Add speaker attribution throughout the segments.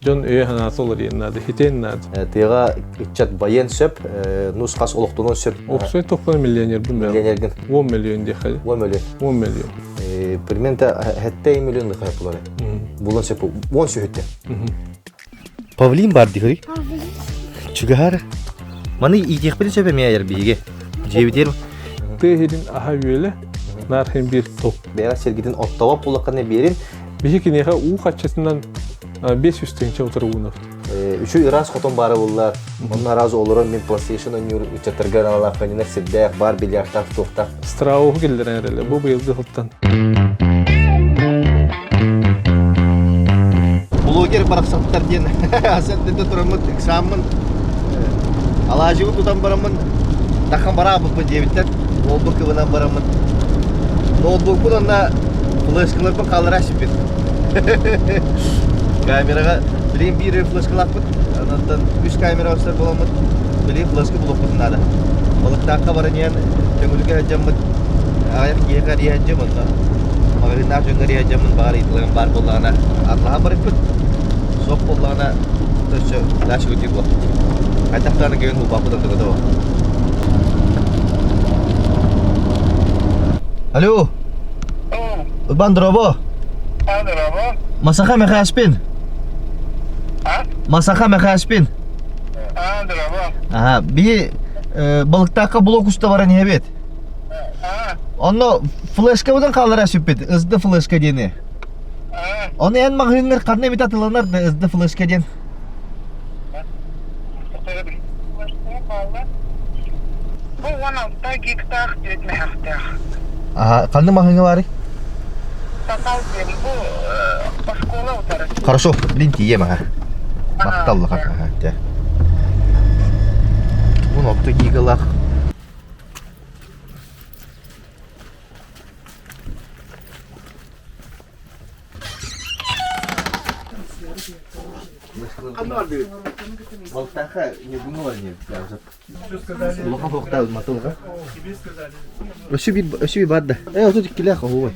Speaker 1: Дьон өйө-санаата уларыйан наада, хитиэн наада.
Speaker 2: Тыаҕа ыччат байыан сөп, нус-хас олохтонуон сөп.
Speaker 1: Опсай тохтон миллионербын бэм.
Speaker 2: Миллионергин.
Speaker 1: 10 миллион диэхэ.
Speaker 2: 10 миллион.
Speaker 1: 10 миллион.
Speaker 2: Примерно хэттэй миллион лыхай булары. Булан сөп. 10 сүһүттэ. Павлин бар дихри. Чугар. Маны иитиэхпитин сөп эмиэ айар биһиги. Дьиэбитигэр
Speaker 1: Тыа иһин аһа үөлэ, наар хин биир топ.
Speaker 2: Бэйэҕэ сиргитин оттоҕо булаххына биэрин.
Speaker 1: Биһи киниэхэ уу хаччатынан 500 тыһыынча утары уунабыт.
Speaker 2: Үчүгэй ыраас хотон баара буллар. Онно араас олорон мин PlayStation ойнуур ыччаттарга аналаах көнньүнэр сирдээх, бар бильярдтаах, туохтаах.
Speaker 1: Страуһу киллэрэн эрэлэ. Бу быйылгы сылтан.
Speaker 2: Блогер барахсаттар диэн асэрдэтэ тураммыт ыксааммын алаадьыбын тутан бараммын тахан бараабыппын диэбиттэр. Ноутбук кыбынан бараммын. Ноутбукпун онно флешкаларбын хааллара сиппит. Камераҕа билигин биир флешкалаахпыт. Онтон үс камера устар буоламмыт билигин флешка булуохпутун наада. Балыктаахха баран иһэн Төҥүлүгэ сылдьаммыт аҕыйах киһиэхэ эрийэ сылдьам онно маҕаһыыннаах дьоҥҥо эрийэ сылдьаммын баҕар ыйыталарым баар буоллаҕына атлаһан барыппыт. Суох буоллаҕына өссө дальше көтүү буолбут. Хайдах даҕаны кэлин булбаппыт онтуга да Алло. Ыбан дорообо.
Speaker 3: Дорообо.
Speaker 2: Масаха Мэхээспин.
Speaker 3: А?
Speaker 2: Масаха Мэхээспин.
Speaker 3: А, дорообо.
Speaker 2: Аха, биһи балыктаахха блок уста баран иһэбит.
Speaker 3: А?
Speaker 2: Онно флешкабытын хааллара сүппүт, ызды флешка диэни.
Speaker 3: А?
Speaker 2: Ону эн маҕаһыыҥҥар ханна эмит атыланар да ызды флешка диэн.
Speaker 3: Бу 16 гигтаах диэт мэһэхтээх.
Speaker 2: Аха, ханна маҕаһыыҥҥа баарый?
Speaker 3: Сатал диэн бу оскуола утары.
Speaker 2: Хорошо, блин, тиийиэм аха. Махталлаха. Аха, дьэ. 16 гигалаах Балтаха не думала не Улахан хуохтаабыт матылга. Өссө биир өссө биир баар да. Э, отут иккилээх оһуобай.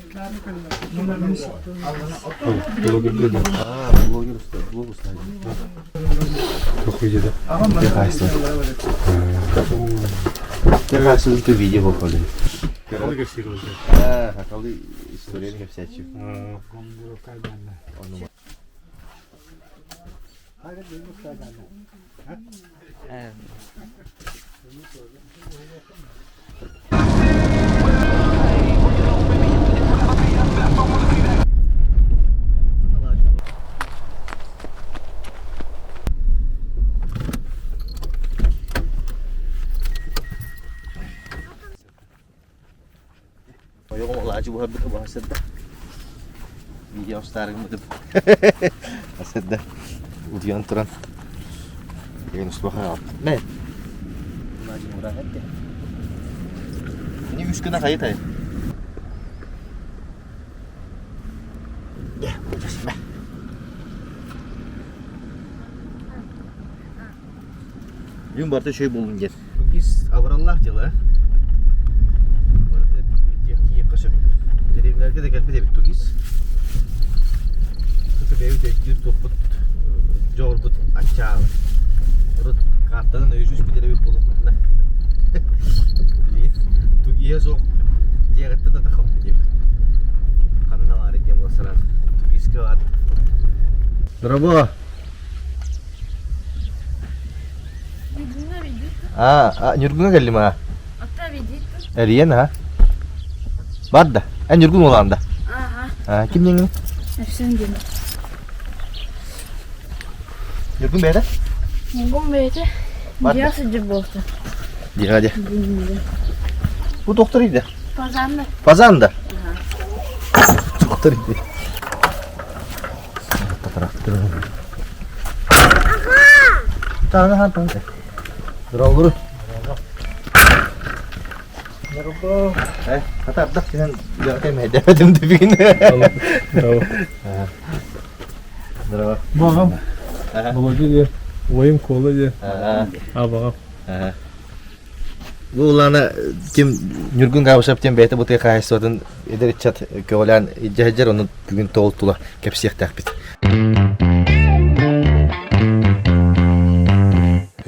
Speaker 2: Аа, блогер уста, блог уста.
Speaker 1: Какой деда?
Speaker 2: Техайсы. Техайсы видео попали. Аа, хакалы историяны кэпсээччи. Ойоҕум алаадьы буһарбыта баһасырда. Видео устаарыгыммытым. Асырда. Утуйан туран. Еген устубаха Мэ. Алаадьы мураах этте. Ini үс күнэ хайытай. Бүгүн барыта үчүгэй буоллун диэн. Кис абыраллаах дьыла. Барыта тиийиэххэ сөп. Деревняларга да кэлбит эбит тугис. Тута бэйэбит өйдүүр туохпут дьоҕурбут аччаабыт. Урут картанан өйүс билэр эбит буоллахпытына. Билигин тугиһа суох дьиэҕиттэн да тахаммыт диэбит. Ханна баары диэн буол сразу. Тугиска баар. Дорообо! А, Ньургуҥа кэллим аа. Эрийэн аа. Бар да. Эн Ньургун уолаан да. Аа, ким диэҥҥин?
Speaker 4: Эрсэн диэн.
Speaker 2: Ньургун бэйэтэ?
Speaker 4: Ньургун бэйэтэ.
Speaker 2: Бар да.
Speaker 4: Дьиэҕэ сылдьар буолта.
Speaker 2: Дьиэҕэ дьэ. Бу доктор иде.
Speaker 4: Фазан да.
Speaker 2: Фазан да? Доктор иде. Здорово. Э, хата ардах түһэн дьаҕа мэйдээбэтим дебигин. Здорово.
Speaker 1: Баҕам. Володя диэн. Уойум Кола диэн. Абаҕам.
Speaker 2: Бу улаана ким Ньургун Габышев диэн бэйэтэ бу тыа хаһаайыстыбатын эдэр ыччат көҕүлээн илдьэ сылдьар, ону бүгүн тоҕул тула кэпсиэхтээхпит.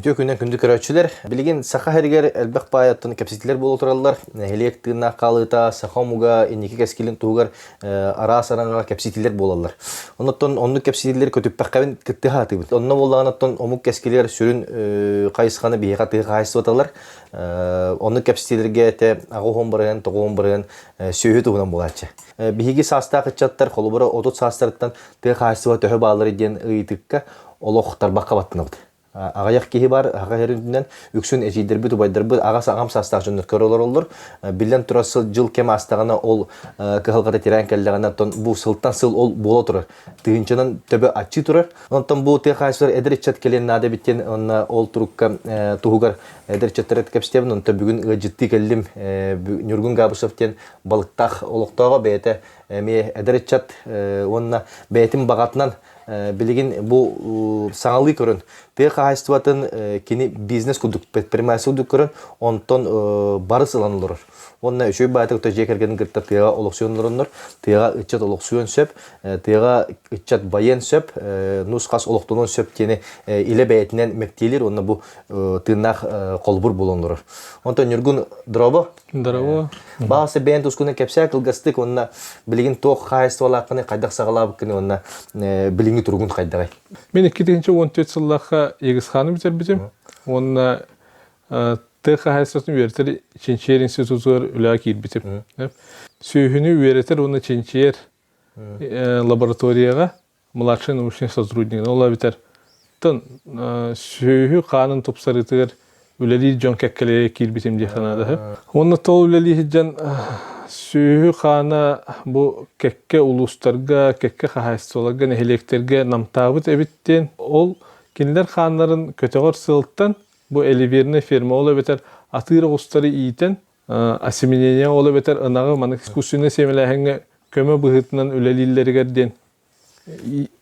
Speaker 2: Үтүө күнүнэн күндү көрөөччүлэр! Билигин Саха сиригэр элбэх баайаттан кэпсэтиилэр буола тураллар. Нэһилиэк тыыннаах хаалыыта, саха омуга инники кэскилин туһугар араас араҥаҕа кэпсэтиилэр буолаллар. Оннуттан оннук кэпсэтиилэри көтүппэххэбин кыттыһа сатыыбыт. Онно буоллаҕына оттон омук кэскилигэр сүрүн хайысханы биһиэхэ тыа хаһаайыстыбаталар. Оннук кэпсэтиилэргэ этэ 80 бырыһыан, 90 бырыһыан сүөһү туһунан буолааччы. Биһиги саастаах ыччаттар холобура 30 саастарыттан тыа хаһаайыстыба төһө баалларый диэн ыйытыкка олох тарбахха баттанабыт. Аҕыйах киһи бар, аҕа үрдүнэн үксүн эдьиийдэрбит, убайдарбыт, аҕа аҕам саастаах дьоннор көрө олороллор. Биллэн турар сыл дьыл кэм аастаҕына ол кыһалҕата тирээн кэллэҕинэ, оттон бу сылтан сыл ол буола турар. Тыһыынчанан төбө аччыы турар. Онтон бу тыа хаһаайыстыбалар эдэр ыччат кэлиэн наада эбит диэн уонна ол турукка туһугар эдэр ыччаттары кэпсэтиэбин. Онтон бүгүн ыалдьыттыы кэллим. Ньургун Габышев диэн балыктаах олохтооҕо бэйэтэ эмиэ эдэр ыччат уонна бэйэтин баҕатынан билигин бу саҥалыы көрөн тыа хаһаайыстыбатын кини бизнес курдук предпринимательство курдук көрөн онтон барыс ылан олорор уонна үчүгэй баайдык дьиэ кэргэнин кытта тыаҕа олохсуйан олороннор тыаҕа ыччат олохсуйуон сөп тыаҕа ыччат байыан сөп нус-хас олохтонуон сөп диэни илэ бэйэтинэн мэктиэлиир уонна бу тыыннаах холобур буолан олорор онтон Ньургун дорообо
Speaker 1: Здорово.
Speaker 2: Баҕас бэйэн тускунан кэпсээ кылгастык уонна билигин туох хаһаайыстыбалааххыный, хайдах саҕалаабыккыный уонна билиҥҥи туругун хайдаҕый?
Speaker 1: Мин 2014 сыллаахха ЕГСХ-ны бүтэрбитим уонна тыа хаһаайыстыбатын үөрэтэр чинчийэр институтугар үлэҕэ киирбитим. Сүөһүнү үөрэтэр уонна чинчийэр лабораторияҕа младший научный сотрудник ол эбэтэр тын сүөһү хаанын тупсарыытыгар үлэлиир дьон кэккэлэрэ киирбитим дии санаата. Уонна тол үлэлиир дьон сүөһү хаана бу кэккэ улуустарга, кэккэ хаһаайыстыбаларга, нэһилиэктэргэ намтаабыт эбит диэн ол кинилэр хааннарын көтөҕөр сыалтан бу эливерная ферма ол эбэтэр атыыр оҕустары иитэн осеменение ол эбэтэр ынаҕы маннык искусственнай сиэмэлээһиҥҥэ көмө быһыытынан үлэлииллэригэр диэн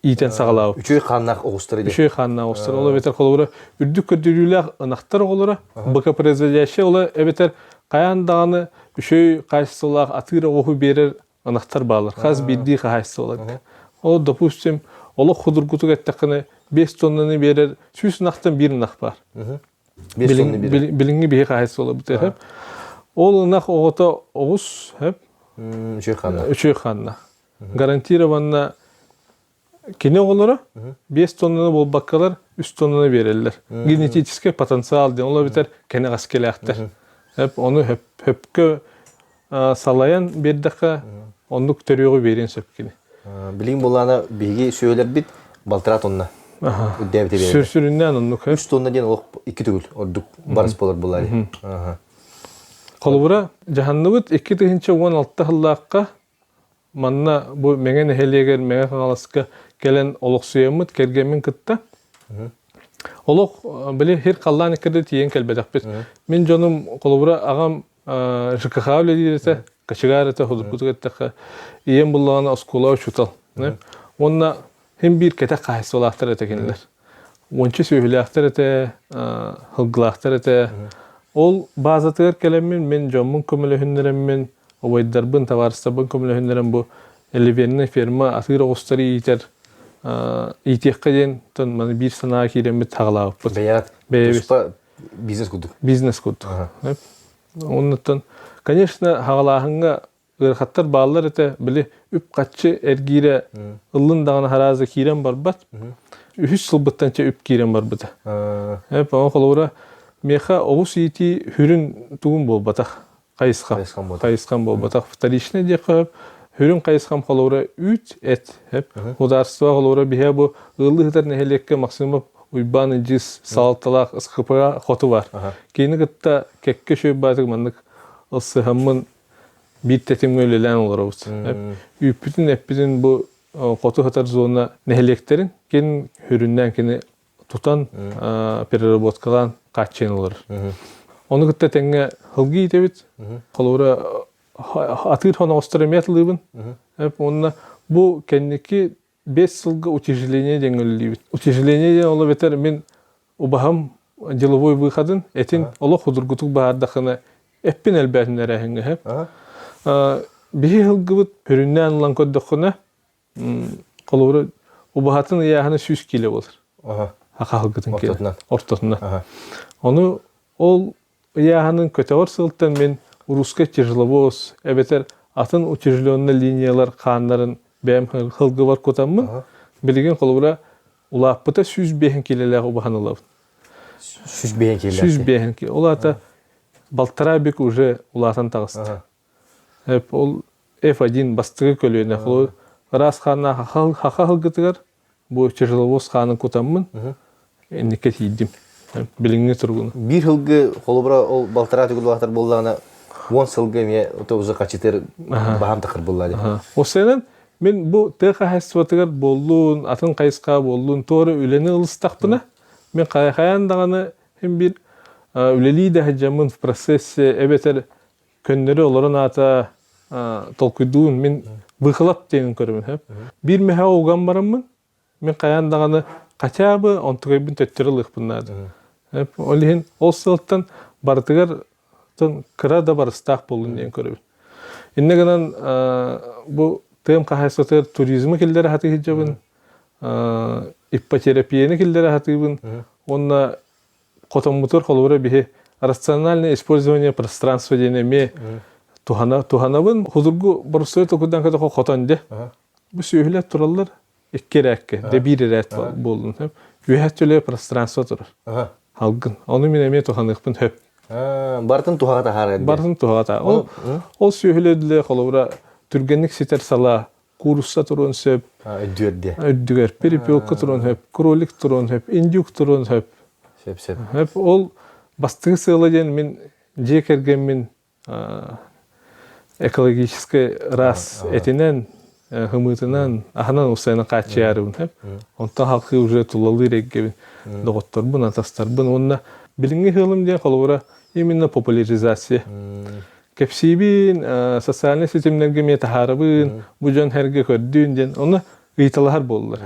Speaker 1: иитэн саҕалаабыт.
Speaker 2: Үчүгэй хааннаах оҕустары диэн.
Speaker 1: Үчүгэй хааннаах оҕустары. Ол эбэтэр холобура үрдүк көрдөрүүлээх ынахтар оҕолоро, быкопроизводящие ол эбэтэр хайаан даҕаны үчүгэй хаачыстыбалаах атыыр оҕуһу биэрэр ынахтар бааллар. Хас биирдии хаһаайыстыбаларга. Ол, допустим, олох худургутук эттэххинэ, 5 тоннаны биэрэр 100 ынахтан биир ынах баар. Билиҥҥи биһи хаһаайыстыбаларбыт сөп. Ол ынах оҕото оҕус сөп.
Speaker 2: Үчүгэй хаанна.
Speaker 1: Үчүгэй хаанна. Гарантированно кини оҕолоро 5 тоннаны буолбаккалар 3 тоннаны биэрэллэр. Генетический потенциал диэн ол эбэтэр кэнэҕэскилээхтэр. Ону хөпкө салайан биэрдэххэ оннук төрүөҕү биэриэн сөп кини.
Speaker 2: Билигин буллаана биһиги сүөһүлэрбит балтараа тонна үрдээбитэ биэрэр.
Speaker 1: Сүрүннээн оннук.
Speaker 2: Үс тонна диэн олох икки төгүл ордук барыс болар булари.
Speaker 1: Холобура, дьаһанныбыт 2016 сыллаахха манна бу Мэҥэ нэһилиэгэр Мэҥэ Хаҥаласка кэлэн олохсуйаммыт кэргэммин кытта олох били сир халлаан иккирдэ тиийэн кэлбэтэхпит. Мин дьонум холобура аҕам ЖКХ үлэлиир этэ, кочегар этэ, худургутук эттэххэ, ийэм буллаҕына оскуола учуутал. Уонна син биир кэтэх хаһаайыстыбалаахтар этэ кинилэр. Уонча сүөһүлээхтэр этэ, сылгылаахтар этэ. Ол баазатыгар кэлэммин, мин дьоммун көмөлөһүннэрэммин, убайдарбын, табаарыстарбын көмөлөһүннэрэн бу элевернай ферма атыыр оҕустары иитэр иитиэххэ диэн маны биир санаа киирэммит саҕалаабыппыт.
Speaker 2: Бэйэбит туспа бизнес курдук.
Speaker 1: Бизнес курдук. Оннуттан, конечно, хаҕалааһыҥҥа ыарахаттар бааллар этэ, били үп-харчы эргиирэ ыллын даҕаны харааза киирэн барбат. Үһүс сылбыттан чэ үп киирэн барбыта. Эп, холобура, миэхэ оҕус иитии хүрүн тугум буолбатах. Хайысхам. Хайысхам буолбатах. Вторичный диэххэ сөп. Хүрүн хайысхам холобура үүт, эт. Эп. Государство холобура биһэ бу ыаллыы сытар нэһилиэккэ Максимов Уйбаан Илдьис салалталаах СХП хоту бар. Кини кытта кэккэ үчүгэй баатык маннык ылсыһаммын биир тэтимҥэ үлэлээн олоробут. Үүппүтүн, эппитин бу хоту сытар зона нэһилиэктэрин кин хүрүннээн кини тутан переработкалаан хааччыйан олорор. Ону кытта тэҥҥэ сылгы иитэбит. Холобура атыыр хоноҕостор эмиэ атылыыбын. Уонна бу кэнники 5 сылга утяжеление диэн үлэлиибит. Утяжеление диэн ол эбэтэр мин убаһам деловой выходын этин олох худургутук баһаардахына эппин элбээтин эрээһиҥҥэ сөп. Биһи сылгыбыт хүрүннээн ылан көрдөххүнэ холобура убаһатын ыйааһына 100 кило болар. Хаха сылгытын ортотунан. Ортотунан. Ону ол ыйааһынын көтөҕөр сылтан мин русскай тяжеловоз эбэтэр атын утяжеленный линиялар хааннарын бэйэм сылгыбар кутаммын билигин холобура улааппыта 105 килэлээх убаһан ылабын.
Speaker 2: 105 килэлээх.
Speaker 1: 105 килэ. Ол аата балтараа бүк уже улаатан таҕыста. Ол F1 бастакы көлүөнэ. Ыраас хааннаах хаха сылгытыгар бу тяжеловоз хаанын кутаммын инникке тиийдим. Билиҥҥи туругун.
Speaker 2: Биир сылгы холобура ол балтараа төгүл улаатар буоллаҕына уон сылга эмиэ отобузу хачытыр баһаам тахыр буолла дии.
Speaker 1: Осенен мин бу тыа хаһайыстыбатыгар буоллун, атын хайысха буоллун, туора үлэни ылыстахпына, мин хайаан даҕаны хим биир үлэлии да сылдьаммын в процессе эбэтэр көннөрү олорон аата толкуйдуун мин выхлоп диэн көрөбүн хөп. Биир мэһэ уган бараммын, мин хайаан даҕаны хотя бы онтукайбын төттөрү ылыахпын наада. Ол иһин ол сылтан барытыгар кыра да барыстаах буоллун диэн көрөбүн. Иннэ гынан бу тыам хаһаайыстыбатыгар туризмы киллэрэ сатыы сылдьабын, иппотерапияны киллэрэ сатыыбын уонна хотоммутугар холобура биһи рациональное использование пространства диэн эмиэ туһана туһанабын. Худургу боростуой токудан көтөхө хотон де. Бу сүөһүлэр тураллар икки эрээккэ, де биир эрээт буоллун. Үөһэ төлө пространство турар. Халгын. Ону мин эмиэ туһаныахпын хөп.
Speaker 2: Бартын туһаҕа таһаарар.
Speaker 1: Бартын туһаҕа таһаар. Ол, ол сүөһүлэр холобура түргэнник ситэр салаа куурусса туруон сөп.
Speaker 2: Үрдүгэр диэ.
Speaker 1: Үрдүгэр. Перепелка туруон сөп, кролик туруон сөп, индюк туруон сөп.
Speaker 2: Сөп, сөп.
Speaker 1: Сөп. Ол бастакы сыала диэн мин дьиэ кэргэммин экологическай ыраас этинэн, хымыытынан, аһынан усайынан хааччыйаарыбын сөп. Онтон халқы уже тулалыыр эйгэбин, доҕотторбун, атастарбын уонна билиҥҥи сыалым диэн холобура именно популяризация. Кэпсиибин, социальнай ситимнэргэ эмиэ таһаарабын, бу дьон сэргэ көрдүүн диэн ону ыйыталаһар буоллулар.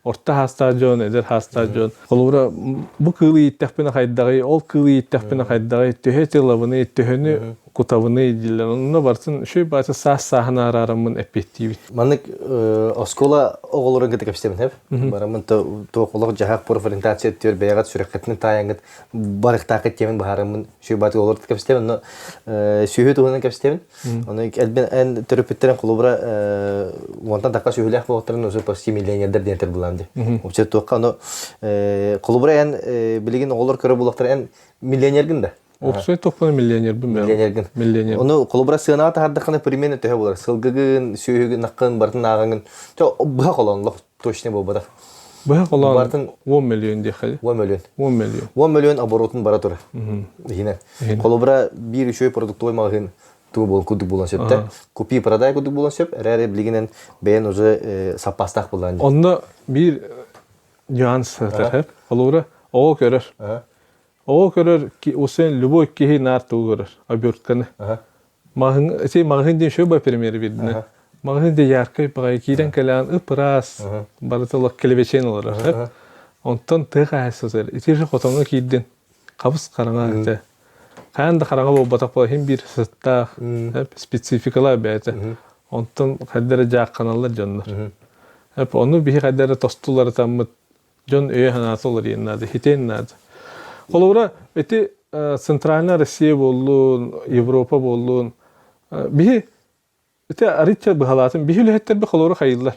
Speaker 1: Орто хаастаах дьон, эдэр хаастаах дьон. Холобура, бу кыылы ииттэхпинэ хайдаҕый, ол кыылы ииттэхпинэ хайдаҕый, төһө эти ылабыный, төһөнү кутабыный дииллэр. Онно барытын үчүгэй баҕайы саас-сааһын араараммын эппиэттиибин.
Speaker 2: Маннык оскуола оҕолорун кытта кэпсэтэмин сөп. Бараммын туох олох-дьаһах профориентация өттүгэр бэйэҕит сүрэххитин таайаҥҥыт барыхтааххыт диэмин быһаараммын сүбааты олорт кэпсэтэбин онно сүөһү туһунан кэпсэтэбин ону элбин эн төрөппүттэрин холобура уонтан тахха сүөһүлээх буолуохтарын уже почти миллионердар диэн булаан ди вообще туохха ону холобура эн билигин оҕолор көрө буолуохтара эн миллионергин да
Speaker 1: Опсай тохпуна миллионербин
Speaker 2: миллионергин
Speaker 1: миллионер
Speaker 2: ону холобура сыанаҕа таһардаххына примерно төһө буолар сылгыгын сүөһүгүн наккын бартын ааҕаҥын быһа холоон точно буолбатах.
Speaker 1: Быһа холоон Бартын 10 миллион диэххэ.
Speaker 2: 10 миллион.
Speaker 1: 10 миллион.
Speaker 2: 10 миллион оборотун бара турар. Иһинэн. Холобура биир үчүгэй продуктовый маҕаһыын тугу буолан курдук буолан сөп да. Купи продай курдук буолан сөп. Эрээри билигинэн бэйэн уже саппаастаах буолан.
Speaker 1: Онно биир нюанс сытар. Холобура оҕо көрөр. Оҕо көрөр уsen любой киһи наар тугу көрөр обертканы. Маҕаһыын ити маҕаһыын диэн шөбө пример биэрдинэ. Маҕаһыын диэн яркай баҕайы киирэн кэлээн ып-ыраас барыта олох килэбэчиэн олорор. Онтон тыа хаһаайыстыбатыгар ити же хотоҥҥо киирдин хабыс хараҥа этэ. Хаан да хараҥа буолбатах буола иһин биир сыттаах спецификалаах бэйэтэ. Онтон хайда эрэ дьаахханаллар дьоннор. Ону биһи хайда эрэ тостуларытаммыт Дьон өйө-санаата уларыйан наада, хитиэн наада. Холобура, ити Центральная Россия буоллун, Европа буоллун, биһи ити арыйча быһалаатын биһи үлэһиттэрбит холобура хайыыллар.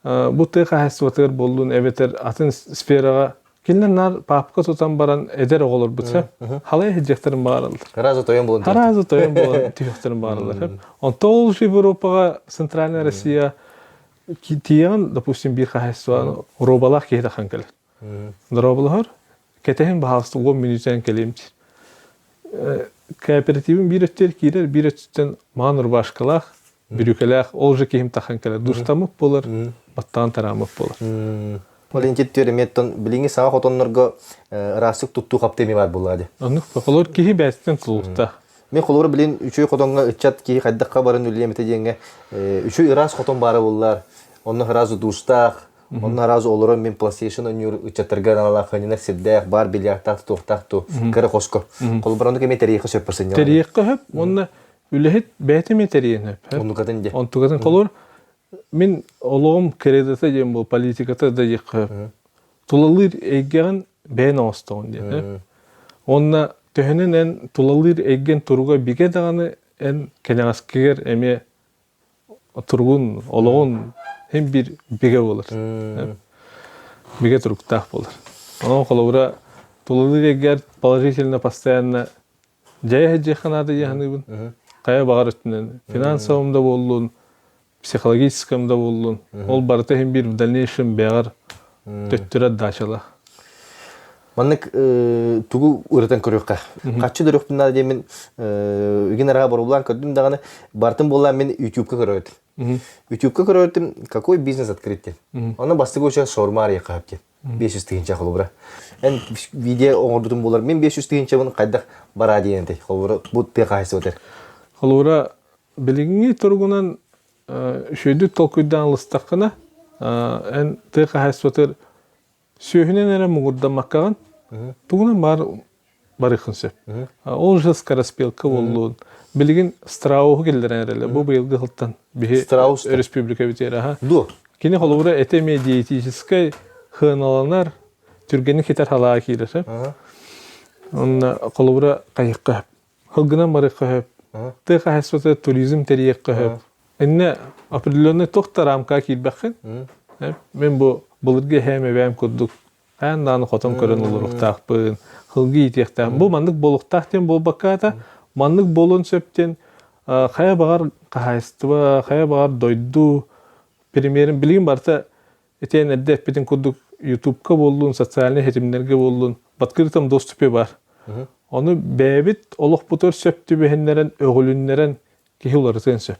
Speaker 1: Бу тыа хаһаайыстыбатыгар буоллун эбэтэр атын сфераҕа кинилэр наар паапка тутан баран эдэр оҕолорбут сөп халай сылдьыахтарын баҕараллар.
Speaker 2: Харазы тойон буолан
Speaker 1: Харазы тойон буолан түһүөхтэрин баҕараллар. Онтон ол Европаҕа Центральная Россия Тиийэҕин, допустим, биир хаһаайыстыбаны робалаах киһи тахсан кэлэр. Доруобалаһар, кэтэһин баһаалыста уон мүнүүтэнэн кэлиэм диир. Кооперативым биир өттүгэр киирэр, биир өттүттэн маҥан рубашкалаах, бүрүүкэлээх, ол же киһим тахсан кэлэр. Душтаммыт буолар, баттаҕын тарааммыт буолар.
Speaker 2: Ол интиттүөр эмиэттэн билиҥҥи саҥа хотоннорго ыраастык туттуу хапты эмиэ баар буоллаҕа дии.
Speaker 1: Оннук холор киһи бэйэтиттэн тулуктаах.
Speaker 2: Мин холобура билин үчүгэй хотоҥҥо ыччат киһи хайдахха барын үлэлиэм этэ диэҥҥэ үчүгэй ыраас хотон баара буоллар, онно сразу дуустаах, онно сразу олорон мин PlayStation ойнуур ыччаттарга аналаах ханньынар сирдээх, бар бильярдтаах, тутуохтаах ту кыра хоско. Холобура оннук эмиэ тэрийиэххэ сөп сынньалаҥ.
Speaker 1: Тэрийиэххэ сөп уонна үлэһит бэйэтэ эмиэ тэрийэн сөп.
Speaker 2: Оннукатын дии.
Speaker 1: Онтукатын холобур мин олоҕум кредота диэн бу политиката да диэххэ сөп. тулалыыр эйгэҕин бэйэн оҥостоҕун диэн. Уонна төһөнөн эн тулалыыр эйгэн туруга бигэ даҕаны эн кэнэҕэскигэр эмиэ туругун, олоҕун син биир бигэ буолар. Бигэ туруктаах буолар. Онон холобура тулалыыр эйгэр положительно постоянно дьайа сылдьыахха наада дии саныыбын. Хайа баҕар өттүнэн финансовым да буоллун, психологическом да буоллун, ол барыта иһин биир в дальнейшем бэҕэр төттөрө отдачалаах.
Speaker 2: Маннык тугу ырытан көрүөххэ. Хаччы дөрөхпүн наада диэммин үгүн араха боруобулаан көрдүм даҕаны бартын буоллаан мин ютубка көрөөтүм. Ютубка көрөөтүм какой бизнес открыть диэн. Онно бастакы очередь шаурма арыйахха диэн. 500 тыһыынча холобура. Эн видео оҥорбутум буолар мин 500 тыһыынчабын хайдах бараа диэн этэй холобура бу тыа хаһайсыбатар.
Speaker 1: Холобура билиҥҥи туругунан үчүгэйдик толкуйдаан ылыстаххына эн тыа хаһайсыбатыр сүөһүнэн эрэ муҥурдаммаккаҕын тугунан баар барыаххын сөп. Ол же скороспелка буоллун. Билигин страуһу киллэрэн эрэллэр. Бу быйылгы сылтан биһи республикабыт аха.
Speaker 2: Дуо?
Speaker 1: Кини холобура этэ эмиэ диетическай хыаналанар түргэнник хитэр халаа киирэр. Онно холобура хайыкка Һылгынан барыахха сөп. Тыа хаһайыстыбата туризм тэрийиэххэ сөп. Иннэ определенный туох да рамкаҕа киирбэххин. Мин бу былыргы эһээм эбээм курдук хаан даҕаны хотон көрөн олоруохтаахпын, һылгы иитиэхтээхпин. Бу маннык буолуохтаах диэн буолбакка маннык буолуон сөп диэн хайа баҕар хаһаайыстыба, хайа баҕар дойду премьерин билигин барыта Итиэн эрдэ эппитин курдук Ютубка буоллун, социальнай ситимнэргэ буоллун, в открытом доступе бар. Ону бэйэбит олохпутугар сөп түбэһиннэрэн, өҕүлүннэрэн киһи уларытыан сөп.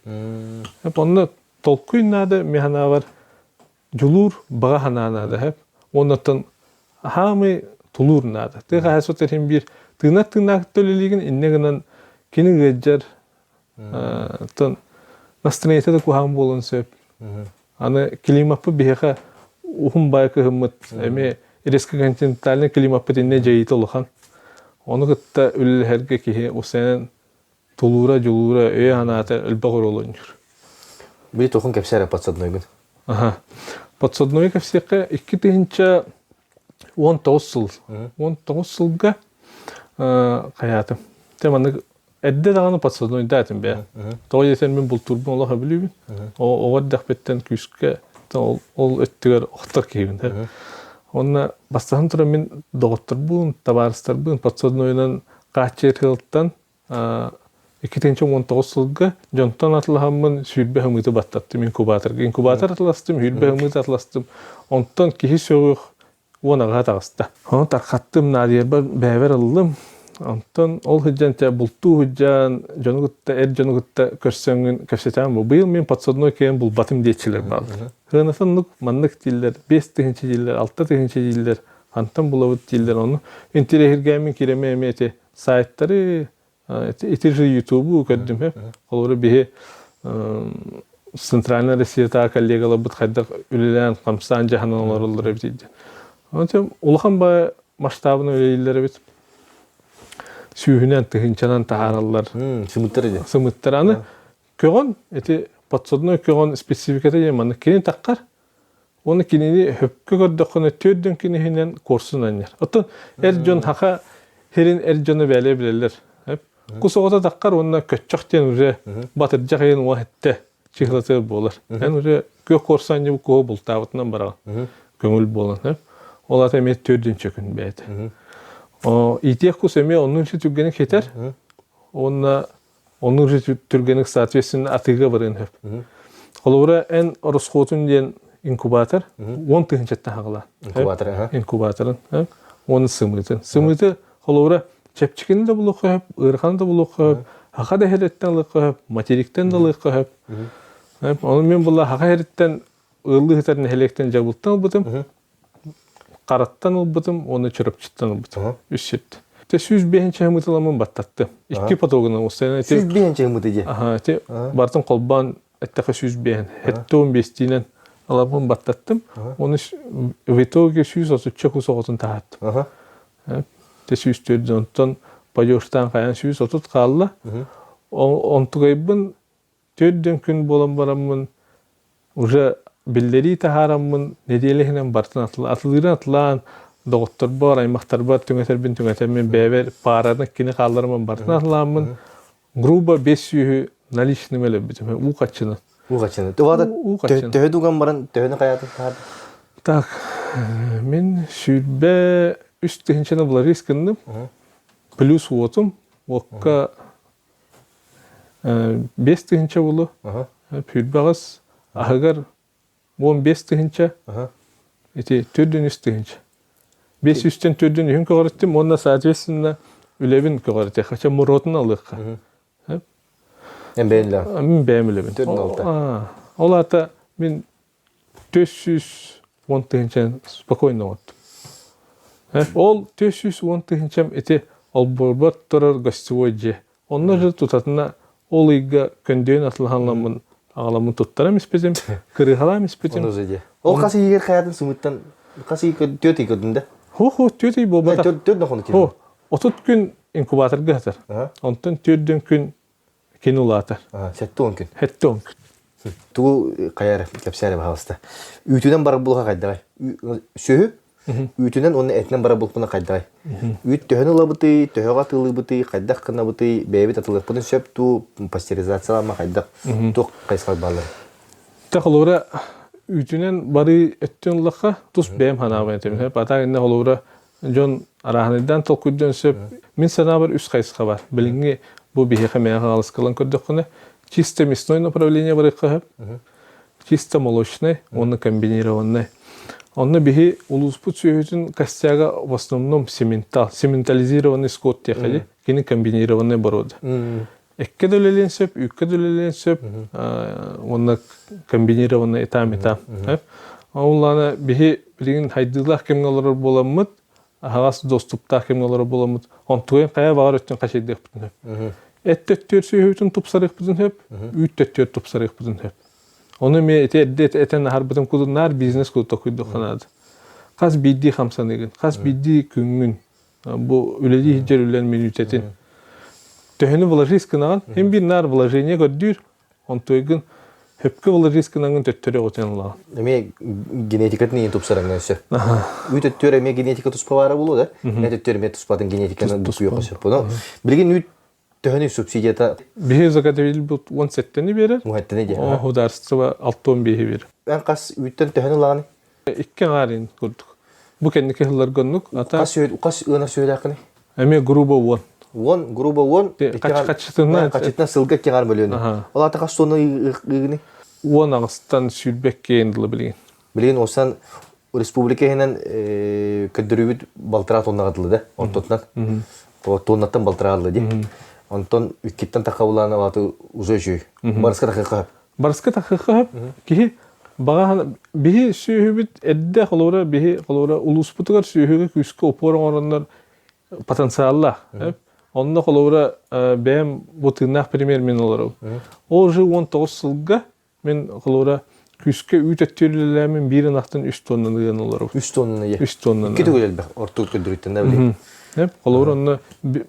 Speaker 1: Онно толкуй наада, мин санаабар, дьулуур, баҕа санаа наада. Оннуттан хаамый тулуур наада. Тыа хаһаайыстыбата иһин биир тыынар тыыннаах үлэлиигин, инньэ гынан кини ыалдьар, оттон настроениета да куһаҕан буолуон сөп. Аны климаппыт биһиэхэ уһун баай кыһыммыт эмиэ резкоконтинентальный климаппыт иннэ дьайыыта улахан. Ону кытта үлэлэһэргэ киһи усэнэн тулуура, дьулуура, өйө-санаата элбэх оруолу оонньуур.
Speaker 2: Били туохун кэпсээр подсаднойгун?
Speaker 1: Аха. Подсаднойу кэпсиэххэ 2019 сыл. 19 сылга хайаатым. Те маннык Эрдэ даҕаны подсаднойда этим бэйэ. Тоҕо диэтэр мин бултуурбун олох сөбүлүүбүн. Оҕо эрдэхпиттэн күүскэ ол, ол өттүгэр охтор киһибин. Уонна бастаһан туран мин доҕотторбун, табаарыстарбын подсаднойунан хааччыйар сылтан 2019 сылга дьонтон атылаһаммын сүүрбэ ымыыты баттаттым инкубаторга. Инкубатор атыластым, сүүрбэ ымыыты атыластым. Онтон киһи сөҕүөх уон аҕаһа таҕыста. Ону тархаттым, наадыйарбар бэйэбэр ыллым. Онтон ол сылдьан те бултуу сылдьан дьону кытта, эр дьону кытта көрсөҥҥүн кэпсэтээн бу. Быйыл мин подсадной киэн булбатым диэччилэр бааллар. Сыаната оннук маннык дииллэр, 5000 дииллэр, 6000 дииллэр, хантан булабыт дииллэр. Ону интириэһиргээммин киирэмэ эмиэ ити сайттары Ити же Ютубу көрдүм. Холобура биһи Центральная Россиятааҕы коллегаларбыт хайдах үлэлээн, хамсаан дьаһанан олороллор эбит диэн. Онон улахан баай масштабынан үлэлииллэр эбит. Сүүһүнэн, тыһыынчанан таһаараллар.
Speaker 2: Сымыттар диэн.
Speaker 1: Сымыттар. Аны көҕөн, ити подсадной көҕөн спецификата диэн маннык кини таххар Уонна кинини хөпкө көрдөххүнэ түөрдүн киниһинэн куорсун анньар. Оттон эр дьон хаха хирин эр дьоно бээлэ билэллэр. Кус оҕото таххар уонна көччөх диэн уже батырдьах иһин уо эттэ чыһылатыар буолар. Эн уже күөх куорсун анньыбыт куһу бултаабытынан бараҕын. Көҥүл буолан. Ол ата эмиэ түөрдүн чөкүн бэйэтэ. Иитиэх кус эмиэ оннун түргэнник хитэр. Уонна Ону уже түргэнник соответственно атыыга барыан сөп. Холобура эн ороскуотун диэн инкубатор 10 тыһыынчаттан хаҕала.
Speaker 2: Инкубатор, аха.
Speaker 1: Инкубаторын, уонна сымыытын. Сымыыты холобура чэпчэкини да булуохха сөп, ыараханы да булуохха сөп, хаха да иһэриттэн ылыахха сөп, материктан да ылыахха сөп. Ону мин була хаха иһэриттэн ыаллыы сытар нэһилиэктэн дьабылтан ылбытым. Хараттан ылбытым уонна Чурапчыттан ылбытым. Үс сирт. Те 105 ымытыламын баттаттым. Икки потогынан устайан
Speaker 2: ити 105 ымыты дии.
Speaker 1: Аха, ити бартын холбоон эттэхэ 105. Хетте 15-тиинен аламын баттаттым. Оны в итоге 130 кус оҕотун таһааттым. Те 104 онтон падештан хайан 130 хаалла. Онтугайбын Төрдүн күн буолан бараммын уже биллэрии таһаараммын нэдиэлэ иһинэн бартын атылыырын атылаан доҕотторбор, аймахтарбар түҥэтэрбин түҥэтэммин бэйэбэр паараны кини хаалларыммын бартын атылааммын грубо бес сүүһү наличными өлөрбүтүм уу хаччыны.
Speaker 2: Уу хаччыны. Уу хаччыны. Төһө дуган баран төһөнү хайаатын таһаардын?
Speaker 1: Так, мин 23 тыһыынчаны вложить гынным. Плюс уотум, уокка 5 тыһыынча булу. Пүүрбэҕис аһыгар 15 тыһыынча, ити 43 тыһыынча. Бес үстэн төрдүн үһүн көҕүрүттүм уонна соответственно үлэбин көҕүрүтэ. Хотя муротун алыахха.
Speaker 2: Эн бэйэн
Speaker 1: Мин бэйэм үлэбин.
Speaker 2: Төрдүн алта.
Speaker 1: Ол аата мин 410 тыһыынча спокойно оҥоттум. Ол 410 тыһыынчам ити олбуорбар турар гостевой дьиэ. Онно же тутатына ол ыйга көндүөн атылаһанламмын аҕаламмын туттарам испитим, кырыыһалаам испитим.
Speaker 2: Ол хас ыйыгар хаятын сымыттан хас ый түөрт ый көрдүн да?
Speaker 1: Хо-хо, 4 ый буолбатах.
Speaker 2: Төрт хонук
Speaker 1: Хо, 30 күн инкубаторга сытар. Онтон төрдүн күн кини улаатар.
Speaker 2: 70 күн.
Speaker 1: 70 күн.
Speaker 2: Тугу хайар кэпсээри баһалыста. Үүтүнэн барар булха хайдаҕай? Сүөһү үүтүнэн уонна этинэн барар булпуна хайдаҕай? Үүт төһөнү ылабытый, төһөҕө атыылыыбытый, хайдах гынабытый, бэйэбит атыылыахпытын сөп дуу, пастеризациялаама хайдах, туох хайысхалар бааллар?
Speaker 1: Тэ холобура үүтүнэн барыы өттүн ыллахха тус бэйэм санаабын этим. Ата инне холобура дьон арааһынайдаан толкуйдуон сөп. Мин санаабар үс хайысха бар. Билиҥҥи бу биһиэхэ мэйэҕэ хаалыскалан көрдөххүнэ, чисто мясной направление барыахха сөп, чисто молочный уонна комбинированный. Онно биһи улууспут сүөһүтүн костяга в основном сементал, сементализированный скот диэхэ кини комбинированный порода. Эккэ да үлэлиэн сөп, үүккэ да үлэлиэн сөп, уонна комбинированный этам этам. Ол биһи билигин хайдыылаах кэмҥэ олорор буоламмыт, аһаҕас доступтаах кэмҥэ олорор буоламмыт, онтугайын хайа баҕар өттүн хачайдыахпытын сөп. Эт төттүөр сүөһүбүтүн тупсарыахпытын сөп, үүт төттүөр тупсарыахпытын сөп. Ону эмиэ ити эрдэ этэн аһарбытым курдук наар бизнес курдук толкуйдуохха наада. Хас биирдии хамсаныыгын, хас биирдии күҥҥүн, бу үлэлии сылдьар үлэн мүнүүтэтин төһөнү вложись гынаҕын, һин биир наар вложение көрдүүр, онтуйгун хөпкө вложись гынаҥын төттөрү оҕутун ылаҕын.
Speaker 2: Эмиэ генетикатын иин тупсараҥҥа өссө. Үүт өттүөр эмиэ генетика туспа баара буолуо да? Эт өттүөр эмиэ туспатын генетиканы букуйуохха сөп. Ону билигин үүт төһөнү субсидията
Speaker 1: Биһи заготовитель 17-ни биэрэр.
Speaker 2: Муһаттаны диэн.
Speaker 1: Государство 65-и биэрэр.
Speaker 2: Эн хас үүттэн төһөнү ылаҕыный?
Speaker 1: Икки аҥаар курдук. Бу кэнники сылларга оннук. Ата
Speaker 2: Хас хас ыанар сүөһүлээххиний?
Speaker 1: Эмиэ грубо 10.
Speaker 2: 10, грубо 10.
Speaker 1: Хаччытынан
Speaker 2: Хаччытынан сылга икки аҥаар мөлүөнү. Ол аата хас тонна ыыгыный?
Speaker 1: 18-тан сүүрбэккэ дылы билигин.
Speaker 2: Билигин осан республика иһинэн көрдөрүүбүт балтараа тоннаға дылы да, ортотунан. Тоннаттан балтараа дылы ди. Онтон иккиттен таха булааны алаты уже үчүй. Барыска тахыха.
Speaker 1: Барыска тахыха киһи баҕа биһи сүөһүбүт эрдэ холобура биһи холобура улууспутугар сүөһүгэ күүскэ опор оҥороннор потенциаллаах. Онно холобура бэйэм бу тыыннаах пример мин олоробун. Ол уже 19 сылга Мин холобура күүскэ үүт өттүөр үлэлээммин биир ынахтан 3 тоннаны ыан олоробун.
Speaker 2: 3 тоннаны ийэ.
Speaker 1: 3 тоннаны.
Speaker 2: Икки төгүл элбэх орто көрдөрүүттэн да билигин.
Speaker 1: Холобура онно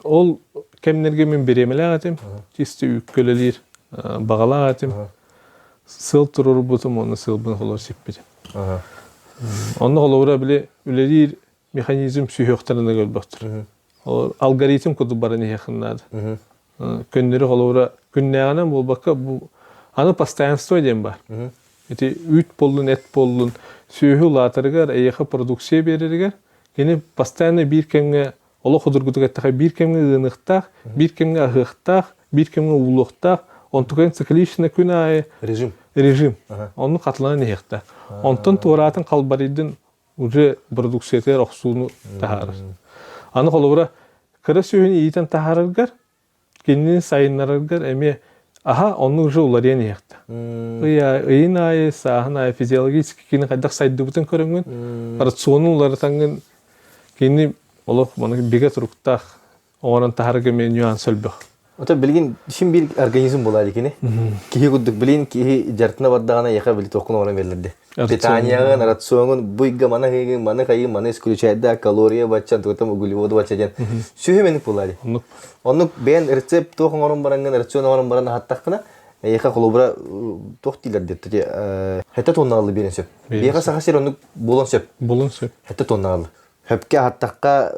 Speaker 1: ол кэмнэргэ мин бириэмэлээх этим, чисто үүккэ үлэлиир баҕалаах этим. Сыл туруорбутум, онно сылбын холобур сиппитим. Онно холобура били үлэлиир механизм сүһүөхтэрин көрбөхтөр. Алгоритм курдук баран иһиэххин наада. Көннөрү холобура күннээҕинэн буолбакка бу аны постоянство диэн бар. Ити үүт буоллун, эт буоллун, сүөһү улаатарыгар, эйиэхэ продукция биэрэригэр кини постоянно биир кэмҥэ олох судургутук эттэхэ биир кэмҥэ ыаныахтаах, биир кэмҥэ аһыахтаах, биир кэмҥэ уулуохтаах, онтукайын циклично күн аайы
Speaker 2: режим.
Speaker 1: Режим. Онну хатыланан иһиэхтээх. Онтон туораатын халбарыйдын уже продукциятыгар охсууну таһаарар. Аны холобура кыра сүөһүнү иитэн таһаараргар, кинини сайыннараргар эмиэ аха оннук уже уларыйан иһиэхтэ. Ыйын аайы, сааһын аайы физиологически кини хайдах сайдыбытын көрөҥҥүн, рационун уларытаҥҥын кини олох маны бигэ туруктаах оҥорон таһаарга эмиэ нюанс элбэх.
Speaker 2: Ото билигин син биир организм буолаа дикини. Киһи курдук билин киһи дьартына бардаҕына яха били туохкун оҥорон биэрэллэр Питанияҕын, рационун, буйга маны хыйгын, маны хайын, маны исключайда, калория баччан, тугутам углеводу бачча диэн. Сүһү меник буолаа ди. Оннук бэйэн рецепт туох оҥорон бараҥҥын, рацион оҥорон баран аһаттаххына, Эйиэхэ холобура туох дииллэр диэт хэтэ тоннаалы биэрэн сөп. Биэхэ саха сир оннук буолан сөп.
Speaker 1: Булун сөп.
Speaker 2: Хэтэ тоннаалы. Хөпкө аһаттахха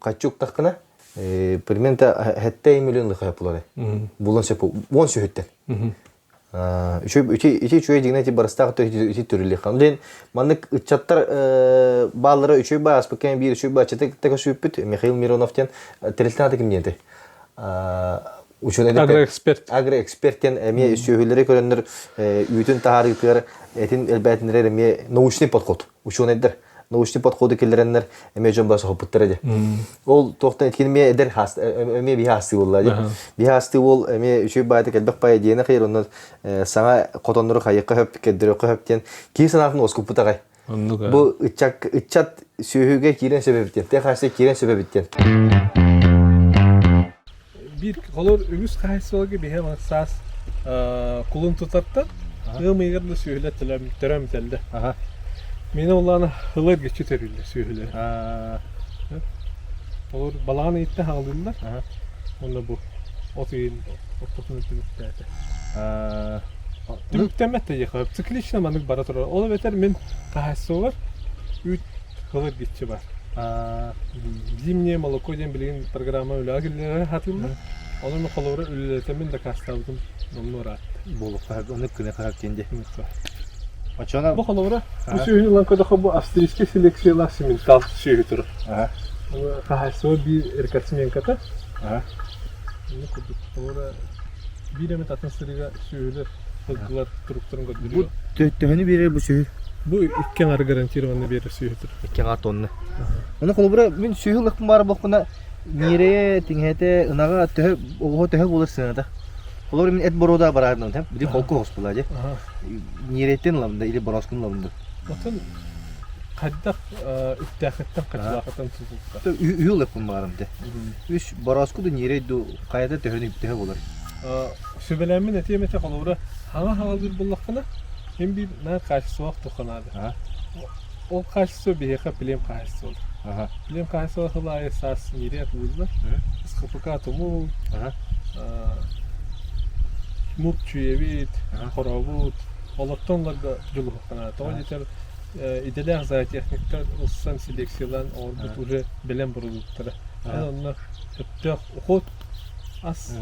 Speaker 2: хаччы уктаххына примерно хэтте миллион лыха булар. Булан сөп. Уон сүһүттэн. Үчүгэй ити үчүгэй дьиҥнэ ити барыстаах ити төрүллүөххэ. Диэн маннык ыччаттар бааллара үчүгэй баа аспыт кэм биир үчүгэй бааччыты көсүүппүт Михаил Миронов диэн тэрилтэн аты ким диэн учуонай
Speaker 1: Агроэксперт.
Speaker 2: Агроэксперт диэн эмиэ сүөһүлэри көрөннөр үүтүн таһаарыытыгар этин элбээтиннэрэр эмиэ научный подход учуонайдар научный подходу киллэрэннэр эмиэ дьон бара соһуппуттара дии. Ол туохтан иткин эмиэ эдэр эмиэ биһи аастыы буолла дии. Биһи аастыы уол эмиэ үчүгэй баайта элбэх баайа диэни хайыр онно саҥа хотоннору хайыахха хөп кэрдөрүөххэ хөп диэн киһи санаатын уоскуппут аҕай. Бу ыччат ыччат сүөһүгэ киирэн сөп эбит диэн, тыа хаһаайыстыба киирэн сөп эбит диэн.
Speaker 1: Биир холор үгүс хаһаайыстыбаларга биһи саас кулун тутартан ыам ыйыгар да сүөһүлэр төрөм тэллэ. Миэнэ улаана ылар геччи төрүүллэр сүөһүлэр. Олор балаҕан ыйыттан хаалыыллар. Уонна бу от ыйын ортотунан түмүктээтэ. Түмүктэммэт да диэххэ циклично маннык бара турар. Ол эбэтэр мин хаһаайыстыбалар үүт ылар гиччи бар. Зимнее молоко диэн билигин программа үлэҕэ киллэрэ сатыыллар. Онон холобура үлэлэтэммин дакаастаабытым номнуо ыраатта.
Speaker 2: Буолуохха оннук күнэ хаһар диэн дии. Оччоҕуна
Speaker 1: Бу холобура бу сүөһүнү ылан көрдөххө бу австрийскай селекциялаах симментал сүөһү турар. Хаһаайыстыба биир рекордсменката. Оннук курдук холобура биир эмит атын сырыыга сүөһүлэр сылгылар туруктарын
Speaker 2: көрдөрүө. Бу төһөнү биэрэр бу сүөһү?
Speaker 1: Бу икки аҥар гарантированно биэрэр сүөһү турар.
Speaker 2: Икки аҥар тонна. Ону холобура мин сүөһү ылыахпын баар буоллахпына ньирэйэ, тиҥэһэтэ, ынаҕа төһө оҕоһо төһө буолар сыаната? Холобура мин эт боруода бараарынан тэм, били холку оҕус буолаа дии. Ньирэйтэн ылабын да или борооскун ылабын да.
Speaker 1: Отон хайдах үптээхиттэн хачылаахыттан тутулта?
Speaker 2: Үһү ылыахпын баарым дэ. Үс борооску да ньирэй ду хайата төһөнү төһө буолар?
Speaker 1: Сүбэлээммин этиэм этэ холобура хаҥа хаҥалыыр буоллаххына син биир наар качестволаах туохха наада. Ол качество биһиэхэ плем хаһаайыстыбалар. Плем хаһаайыстыба сыл аайы саас ньирэй атылыыллар. СХПК тумул, муп чүйэбит, хорообут, олортон ыларга дьулуһуохха наада. Тоҕо диэтэр идэлээх зоотехниктар ылсан селекциялаан оҥорбут уже бэлэм бородууктара. Аны онно сөптөөх уход ас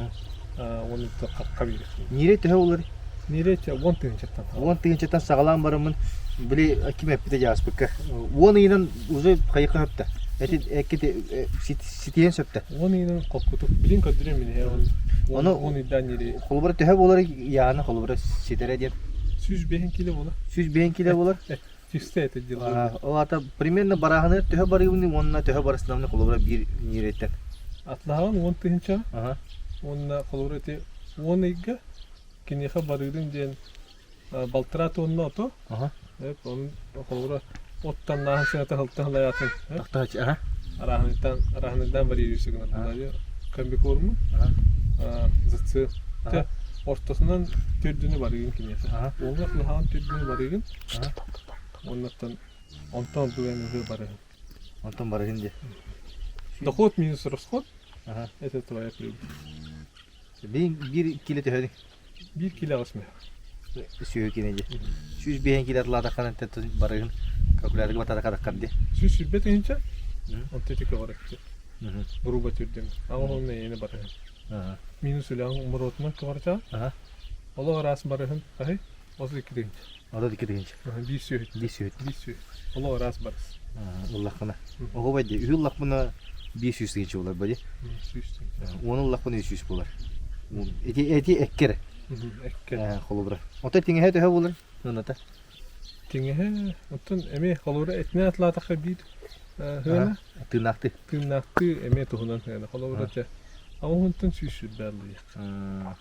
Speaker 1: уонна хахха биэрэр.
Speaker 2: Ньирэй төһө буолар?
Speaker 1: Ньирэй уон тыһыынчаттан.
Speaker 2: Уон тыһыынчаттан саҕалаан бараммын били ким эппитэ дьааспыкка. Уон ыйынан уже хайыха сөптө. Эти эккити ситиэн сөптө.
Speaker 1: Уон ыйынан холкутук. Билин көрдөрүм мин Ону уон ыйдаан ньирэй.
Speaker 2: Холобура төһө буолар яаны холобура ситэрэ диэн.
Speaker 1: 105 кило буолар.
Speaker 2: 105 кило буолар.
Speaker 1: Чисто это дело.
Speaker 2: Ол аата примерно барааһыныгар төһө барыыбыный уонна төһө барысынабыный холобура биир ньирэйтэн?
Speaker 1: Атлаһаҕын уон тыһыынча уонна холобура ити уон ыйга киниэхэ барыырын диэн балтараа тонна ото. Оны холобура оттаннааһын сыата сылтан сылайаатын. Арааһыныттан арааһыныттан барыыры гынар комбикорму ЗЦ ортосунан төрдүнү барыгын киниэхэ. Уонна атлаһаҕын төрдүнү барыгын Оннуттан онтон дуэн уже барыһын.
Speaker 2: Онтон барыһын диye.
Speaker 1: Доход минус расход. Ага. Это твоя прибыль.
Speaker 2: Биир биир кило төһөнүй?
Speaker 1: Биир кило аҕыс мөһө.
Speaker 2: Сүөһү киинэ дии. Сүүс биэһин кило атлаатаххына барыһын калькуляторга батаатахха дии.
Speaker 1: Сүүс сүүрбэ тыһыынча. Онто ити көҕүрэттэ. Грубо түрдүм. Аҕыс уонна эйэни барыһын. Минус үлэҕин умуруотунан көҕүрэтэ. Олох араас барыһын хаһый? 32 тыһыынча.
Speaker 2: 32 тыһыынча.
Speaker 1: Биир сүөһүт.
Speaker 2: Биир сүөһүт.
Speaker 1: Биир сүөһүт. Олох ыраас барыс.
Speaker 2: Ыллаххына. Оһуобай дии. Үһү ыллахпына 500 тыһыынча буолар бади.
Speaker 1: 100 тыһыынча.
Speaker 2: Уону ыллахпына 300 буолар. Эти эти эккер.
Speaker 1: Эккер.
Speaker 2: Холобура. Отой тиҥэһэ төһө буолар? Ыната.
Speaker 1: Тиҥэһэ, оттон эмиэ холобура этинэ атлаатахха биир ыана.
Speaker 2: Тыыннаахтыы.
Speaker 1: Тыыннаахтыы эмиэ туһунан ыана. Холобура чэ, аҕыс сүүс сүүрбэ аллыйах.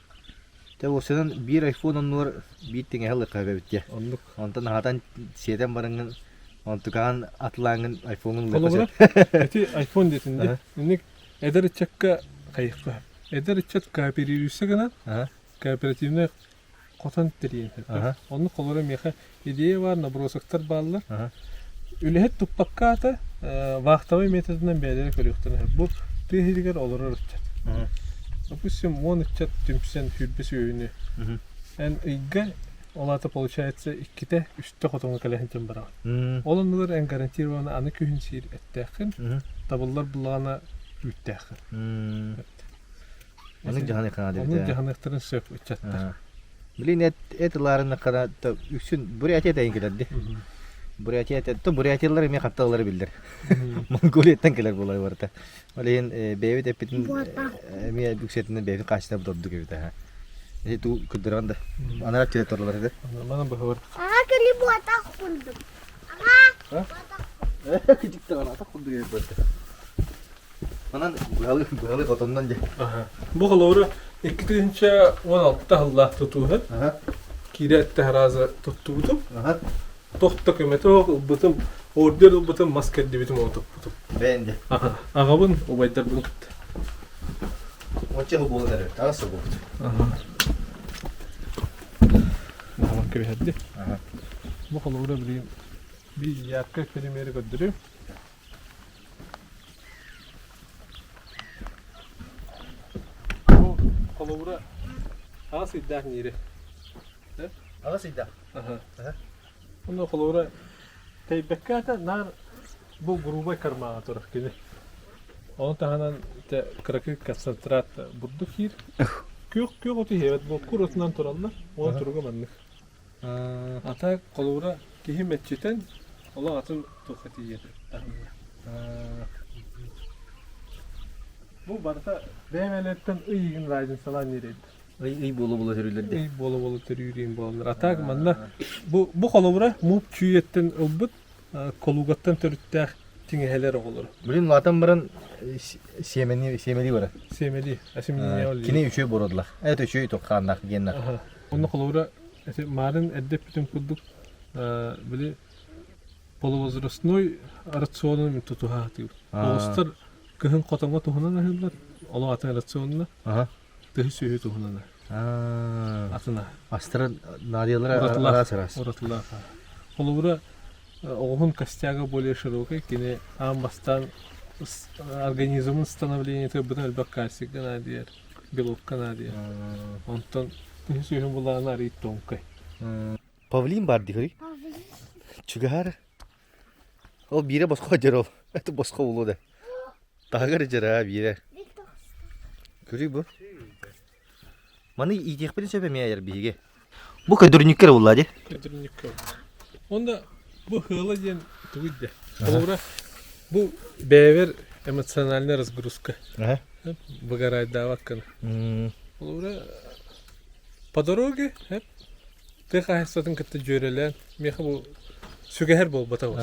Speaker 2: Дьэ уопсайынан биир айфон оннугар биир тиҥэһэ ылыахха эбит дии.
Speaker 1: Оннук.
Speaker 2: Онтон аһатан сиэтэн бараҥҥын онтукаҕын атылааҥҥын айфоҥҥун ылыахха
Speaker 1: Холобура,
Speaker 2: сөп.
Speaker 1: ити айфон диэтин дии. Инник эдэр ыччакка хайыахха. Эдэр ыччат кооперируйса гынан, кооперативнай хотон тэрийэн сөп. Оннук холобура миэхэ идея баар, набросоктар бааллар. Үлэһит туппакка аата вахтовай методынан бэйэлэрэ көрүөхтэрин сөп. Бу тыа сиригэр олорор ыччат. Допустим, уон ыччат түмсэн сүүрбэ сүөһүнү. Эн ыйга ол аата получается иккитэ, үстэ хотоҥҥо кэлэ сылдьан бараҕын. Ол оннугар эн гарантированно аны күһүн сиир эттээххин, табыллар буллаҕына үүттээххин.
Speaker 2: Оннук дьаһаныахха наада
Speaker 1: Оннук дьаһаныахтарын сөп ыччаттар.
Speaker 2: Блин, эт эт ылаарыннаххына үксүн Бурятия тэйин кэлэр дии. Бурятия то бурятиялар эмиэ хатталлара биллэр. Монголияттан кэлэр буолар барыта. Ол иһин бэйэбит эппитин эмиэ үксэтинэн бэйэбит хаачыстыбабыт ордук эбит аха. Эти туу кырдыран да анара түһэ торлар этэ.
Speaker 1: Мана быһабар.
Speaker 5: Аға кини буотах курдук. Аға.
Speaker 2: Кичиктеген атах курдук эбит барыта. Манан быһалы быһалы хотоннон дьэ.
Speaker 1: Бу холобура 2016 сыллаах тутууһа киирэ этте туттубутум. Туох да көмөтө суох ылбытым, ордер ылбытым, мас кэрдибитим уонна туппутум.
Speaker 2: Бэйэн дьэ.
Speaker 1: Аҕабын, убайдарбын кытта.
Speaker 2: Уонча сыл буолан эрэр, таҕыс сыл буолбут.
Speaker 1: Баһылан кэбиһэрди. Бу холобура билигин биир яркай примери көрдөрүм. Бу холобура аҕыс ыйдаах ньири.
Speaker 2: Аҕыс ыйдаах.
Speaker 1: Онно холобура тэйбэккэ ата наар бу грубай кармаҕа турар кини. Ону таһынан те кыракый концентрат бурдук киир. Күөх күөх оту иһэбэт буолкур отунан тураллар. Ол туруга маннык. Ата холобура киһи мэччитэн олох атын туохха тиийэр таһымҥа. Бу барыта бэйэ-бэйэлэриттэн ый игин разницалаан иэрэйдэр.
Speaker 2: Ый ый буола-буола төрүүллэр
Speaker 1: Ый буола-буола төрүүр буолаллар. А так манна бу бу холобура мууп чүйэттэн ылбыт колугаттан төрүттээх тиҥэһэлэр оҕолоро.
Speaker 2: Блин, улаатан баран сиэмэни сиэмэлии барар.
Speaker 1: Сиэмэлии, осеменение
Speaker 2: Кини үчүгэй боруодлах. Это үчүгэй туххааннаах геннах.
Speaker 1: Онно холобура маарын эрдэ эппитим курдук били полувозрастной рационун тутуһа сатыыбыт. Оҕустар кыһын хотоҥҥо туһунан аһыыллар, олох атын рационна. Тыһы сүөһү туһунан. Атына.
Speaker 2: Астара наадыйалара араас араас.
Speaker 1: Уратылаах. Холобура оҕуһун костяга более широкий, кини аан бастаан организмын становлениета быдан элбэх кальцийга наадыйар, белокка наадыйар. Онтон тыһы сүөһүн булаана арый тонкай.
Speaker 2: Павлин бар дии Чугаһар. Ол биирэ босхо дьэр ол. Это босхо булуо да. Таһыгар дьэр аа биирэ. Көрүй бу. Маны иитиэхпитин сөп эмиэ айар биһиги. Бу көдүрүнньүккэ эрэ булла дии.
Speaker 1: Көдүрүнньүккэ. Онда бу хыла диэн тугуй да. Холобура бу бэйэбэр эмоциональная разгрузка. Выгорайдаабаккын. Холобура по дороге тыа хаһаайыстыбатын кытта дьүөрэлээн миэхэ бу сүгэһэр буолбатах ол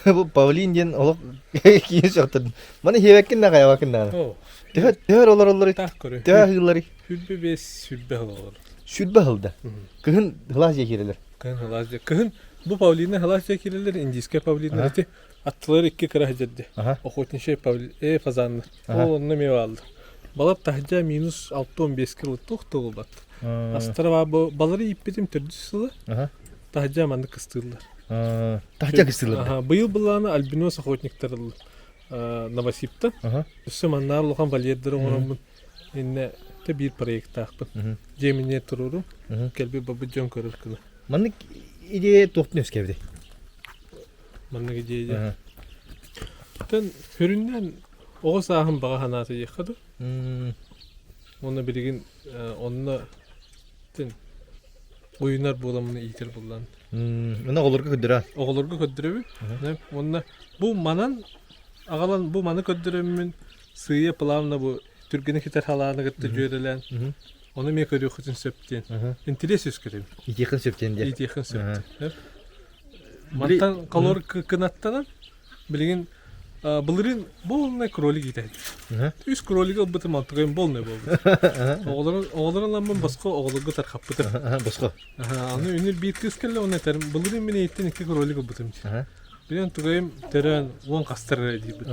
Speaker 2: Бу павлин диэн олох киһи сөхтөрдүм. Маны хиэбэккин да хайабаккын даҕаны. Төһө төһө олороллорый? Төһө аһыылларый?
Speaker 1: 25 сүрбэ сыл олорор.
Speaker 2: Сүрбэ сылда. Кыһын сылаас дьиэ киирэлэр.
Speaker 1: Кыһын сылаас дьиэ. Кыһын бу павлины сылаас дьиэ киирэлэр, индийскэй павлиннар ити аттылар икки кыра сылдьар Охотничий павли э фазаннар. Ол онно эмиэ бааллар. Балар таһырдьа минус 6-15 кило туох да буолбат. Астара балары ииппитим төрдүс сыла. Таһырдьа маннык кыстыыллар.
Speaker 2: Таһырдьа кыстыыллар.
Speaker 1: Быйыл былаана альбинос охотниктар Новосибтан. Өссө маннаар улахан вольердары оҥороммун иннэ те биир проектаахпын. Дьиэминнэ туруорум. Кэлбит бабыт дьон көрөр гына.
Speaker 2: Маннык идея туохтун үөскээбитий?
Speaker 1: Маннык идея. Тэн сүрүннээн оҕо сааһым баҕа санаата диэххэ дуу. Уонна билигин онно тин уйунар буоламмын иитэр буллан.
Speaker 2: Уна оҕолорго көрдөрө.
Speaker 1: Оҕолорго көрдөрөбүн. Уонна бу манан аҕалан бу маны көрдөрөммүн сыыйа плавно бу түргэни китэр халааны кытта дьүөрэлээн ону эмиэ көрүөххүтүн сөп диэн. Интириэс үскэтим.
Speaker 2: Иитиэххин сөп диэн диэн.
Speaker 1: Иитиэххин сөп диэн. Мантан колор кынаттанан билигин былырыын полный кролик иитэ Үс кролик ылбытым алтыгайым полный буолбут. Оҕолорун оҕолорун ламмын босхо оҕолорго тархаппытым.
Speaker 2: Босхо.
Speaker 1: Аны үнүр биир кыыс кэллэ оны этэрим былырыын мин эйиттэн икки кролик ылбытым. Билэн тугайым төрөөн уон хастар эрэ диирбит.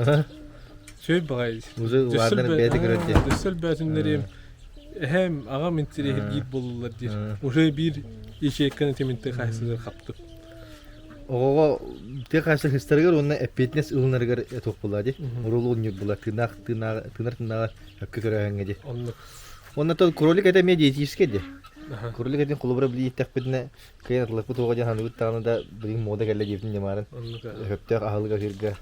Speaker 1: Үчүгэй баҕайы.
Speaker 2: Уже улаатан бэйэтэ көрөр диэн.
Speaker 1: Өссө бээтиннэриэм эһэм аҕам интириэһиргиир буоллулар диир. Уже биир ячейканы тиминти хаһысыгар хаптым.
Speaker 2: Оҕоҕо тыа хаһаайыстыбатыгар уонна эппиэтинэс ылынарыгар туох буолла дии? Оруолу оонньуур буолла тыыннаах тыынар тыынааҕы өккө көрөөһүҥҥэ дии.
Speaker 1: Оннук.
Speaker 2: Онно кролик это эмиэ диетическэй дии. Кролик этин холобура били ииттэхпитинэ кыайан атыллаппыт уоҕа диэн саныыбыт даҕаны да билигин муода кэллэ диэбитин ньамаарын өһөптөөх аһылык аһыырга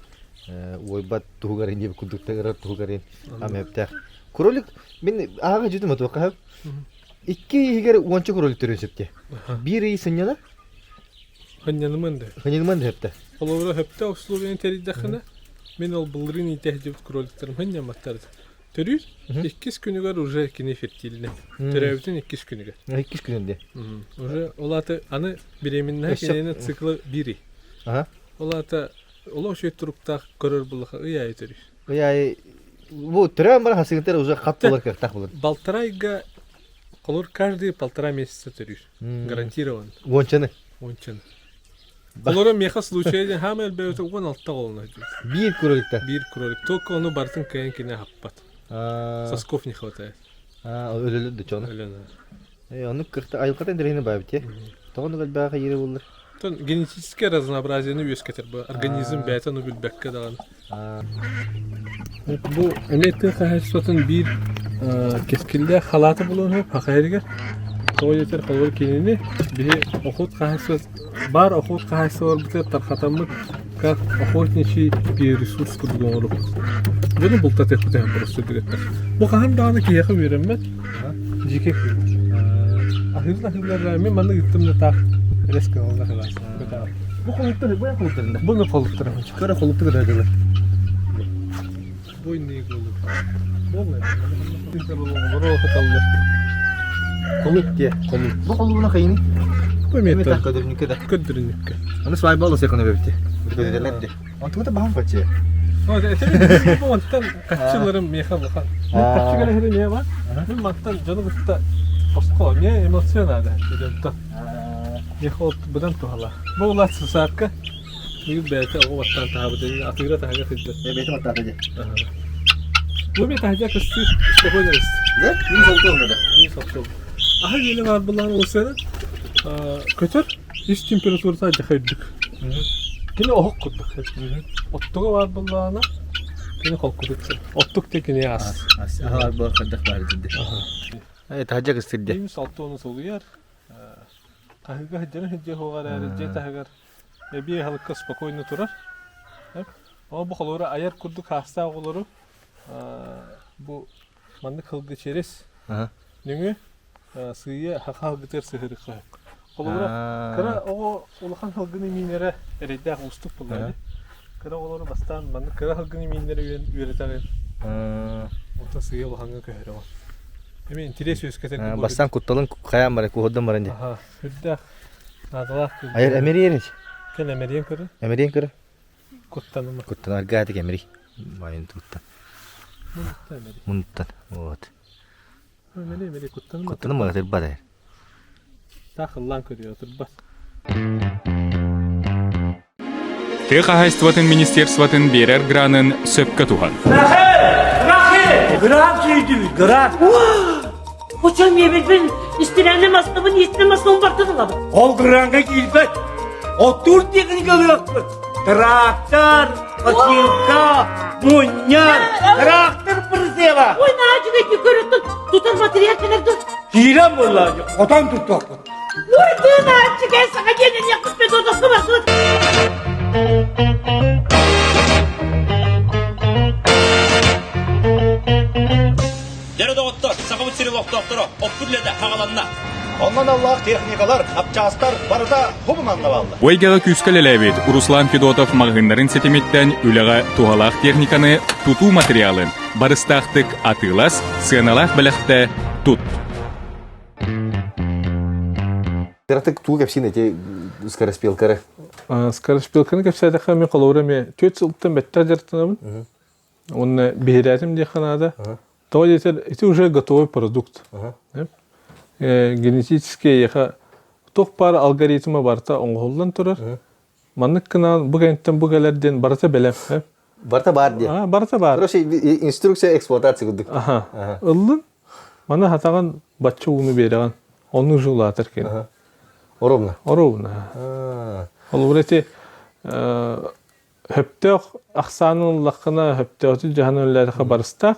Speaker 2: уойбат туһугар диэбит курдук ырар туһугар ам өһөптөөх. Кролик мин ааҕа дьүтүм отуохха Икки иһигэр уонча кролик төрүөн сөп дии. Биир ый сынньанар.
Speaker 1: Хынньаныман да.
Speaker 2: Хынньаныман да сөптө.
Speaker 1: Холобура сөптөөх условияны тэрийдэххинэ, мин ол былырыын иитэ сылдьыбыт кроликтарым хынньамматтар. Төрүүр иккис күнүгэр уже кини фертильный. Төрөөбүтүн иккис күнүгэр.
Speaker 2: Иккис күнүн дии.
Speaker 1: Уже ол аата аны беременная кинини цикла биир ый. Ол аата олох үчүгэй туруктаах көрөр буллаха ый аайы төрүүр.
Speaker 2: Ый аайы бу төрөөн баран хасыгытар уже хат буолар кыахтаах буолар.
Speaker 1: Полтора ыйга холор каждый полтора месяца төрүүр. Гарантирован.
Speaker 2: Уончаны.
Speaker 1: Уончаны. Олоро миэхэ случай диэн хаама элбээбитэ 16 оҕолоно диир.
Speaker 2: Биир кроликта.
Speaker 1: Биир кролик. Только ону барытын кыайан кини аһаппат. Сосков не хватает.
Speaker 2: Өлөлөр да чону.
Speaker 1: Өлөн.
Speaker 2: Э, ону кырта айылҕата интэриэһинэ баабыт те. Тоҕо элбээҕэ иирэ буллар.
Speaker 1: Тон генетическое разнообразиены үөскэтэр бу организм бэйэтэ ону билбэккэ даҕаны. Бу эмиэ тыа хаһаайыстыбатын биир кэскиллээх халаата буолуон сөп саха сиригэр. Тоҕо диэтэр холобур кинини биһи охот хаһаайыстыба баар охот хаһаайыстыбаларбытыгар тархатаммыт как охотничий биоресурс курдук оҥоруохпут. Дьону бултатыахпыт иһин просто диэттэр. Бу хаһан даҕаны киһиэхэ үөрэммэт дьиикэй кыыл. Аһыырын аһыыллар мин манна ыыттым да таах эрэс кыалла кылаас.
Speaker 2: Бу холуттар бу холуттарында.
Speaker 1: Бу холуттар.
Speaker 2: Кыра холуптук ыдадылар.
Speaker 1: Буйный голубь.
Speaker 2: Холуп дие.
Speaker 1: Холуп.
Speaker 2: Бу холубуна хайыны?
Speaker 1: Бу эмиэ
Speaker 2: Көрдөрүнүккэ да.
Speaker 1: Көрдөрүнүккэ.
Speaker 2: Аны свайба олос якына бэбити. Көрдөрүнүк де. Онтугута баһан качы.
Speaker 1: Бу онтон каччыларым меха улахан. Мен каччы кэлэһири миэ бар. Мен мантан дьону кытта босхо миэ эмоция наада. Дьонтон. Меха ол быдан туһала. Бу улаат сысаакка Бүгүн бэйэтэ оҕо баттаан таһаабыт атыыра таһыгар сылдьар.
Speaker 2: Бэйэтэ баттаата дии.
Speaker 1: Бу эмиэ таһырдьа кыстыыр, спокойно кыстыыр.
Speaker 2: Да? Мин солтуом да.
Speaker 1: Мин солтуом. Аһы үөлэ баар буллаҕын улусуйанан көтөр ис температурата дьаха үрдүк. Кини оһох курдук. Оттуга баар буллаҕына кини холкутук. Оттук те кини ас.
Speaker 2: Ас. Аһалар буолар хайдах баар дии. Таһырдьа кыстыыр дии.
Speaker 1: Мин салтуону солуйар. Таһыга сылдьан сылдьа суоҕар эрэ дьиэ таһыгар Эбии аһылыкка спокойно турар. Ол бу холобура айар курдук хаастаах оҕолору бу маннык сылгы через нөҥүө сыыйа саха сылгытыгар сыһыарыахха сөп. Холобура кыра оҕо улахан сылгыны миинэрэ эрэйдээх уустук буоллаҕа. Кыра оҕолору бастаан маннык кыра сылгыны мииннэрэ үөрэтэҕин. Онтон сыыйа улахаҥҥа көһөрөҕүн. Эмиэ интириэс үөскэтэр.
Speaker 2: Бастаан кутталын хайаан баран куһурдан баран дии.
Speaker 1: Сүрдээх наадалаах кыыл.
Speaker 2: Айар эмириэрич.
Speaker 1: Кэл эмэриэн көрө.
Speaker 2: Эмэриэн көрө.
Speaker 1: Куттаныма.
Speaker 2: Куттанарга атык эмирий. Майын туттан.
Speaker 1: Мунуттан эмэри.
Speaker 2: Мунуттан. Вот.
Speaker 1: Эмэри эмэри куттаныма.
Speaker 2: Куттаныма ытырбат айар.
Speaker 1: Таах ыллаан көрүө ытырбат.
Speaker 6: Тыа хаһаайыстыбатын министерствотын биэрэр гранын сөпкө туһан.
Speaker 7: Рахи! Грант сүүйдүбүт, грант!
Speaker 8: Очо мебелбин истинэним астыбын истинэн астыбын бартын ылабын.
Speaker 7: Ол гранга киирбэт. Оттуур техника ылыахпыт. Трактор, косилка, мунньар, трактор прицела.
Speaker 8: Ой, наачыга көрөттөн тутар материал кэлэр дуу.
Speaker 7: Киирэн буолла, хотон туттуохпут.
Speaker 9: Дьэ доҕоттор, Сахабыт сирин олохтоохторо, оппут үлэтэ хаҕаланна.
Speaker 10: Онон аллаах техникалар, хапчаастар барыта хубунанна бааллар.
Speaker 6: Бу эйгэҕэ күүскэ үлэлээбит Руслан Федотов маҕаһыыннарын ситимиттэн үлэҕэ туһалаах техниканы, тутуу материалын барыстаахтык атыылас, сыаналаах бэлэхтэ тут.
Speaker 2: Кыратык туу кэпсиин эти скороспелкары.
Speaker 1: Скороспелканы кэпсээтэххэ мен холобура эмиэ түөрт сылтан бэттэх дьарыктанабын. Уонна биһирээтим диэххэ наада. Тоҕо диэтэр ити уже готовый продукт. Генетический эйиэхэ туох баар алгоритма барыта оҥоһуллан турар. Маннык гынан бу кэнниттэн бу кэлэр диэн барыта бэлэм.
Speaker 2: Барыта баар диэн.
Speaker 1: А, барыта баар.
Speaker 2: Короче, инструкция эксплуатации курдук.
Speaker 1: Аха. Ыллын, маны хатаҕын бачча ууну биэрэҕин. Оннук же улаатар кини.
Speaker 2: Оровна.
Speaker 1: Оровна. Холобура ити хөптөөх ахсаанын ыллаххына, хөптөөхтүк дьаһанан үлэлээтэххэ барыстаах.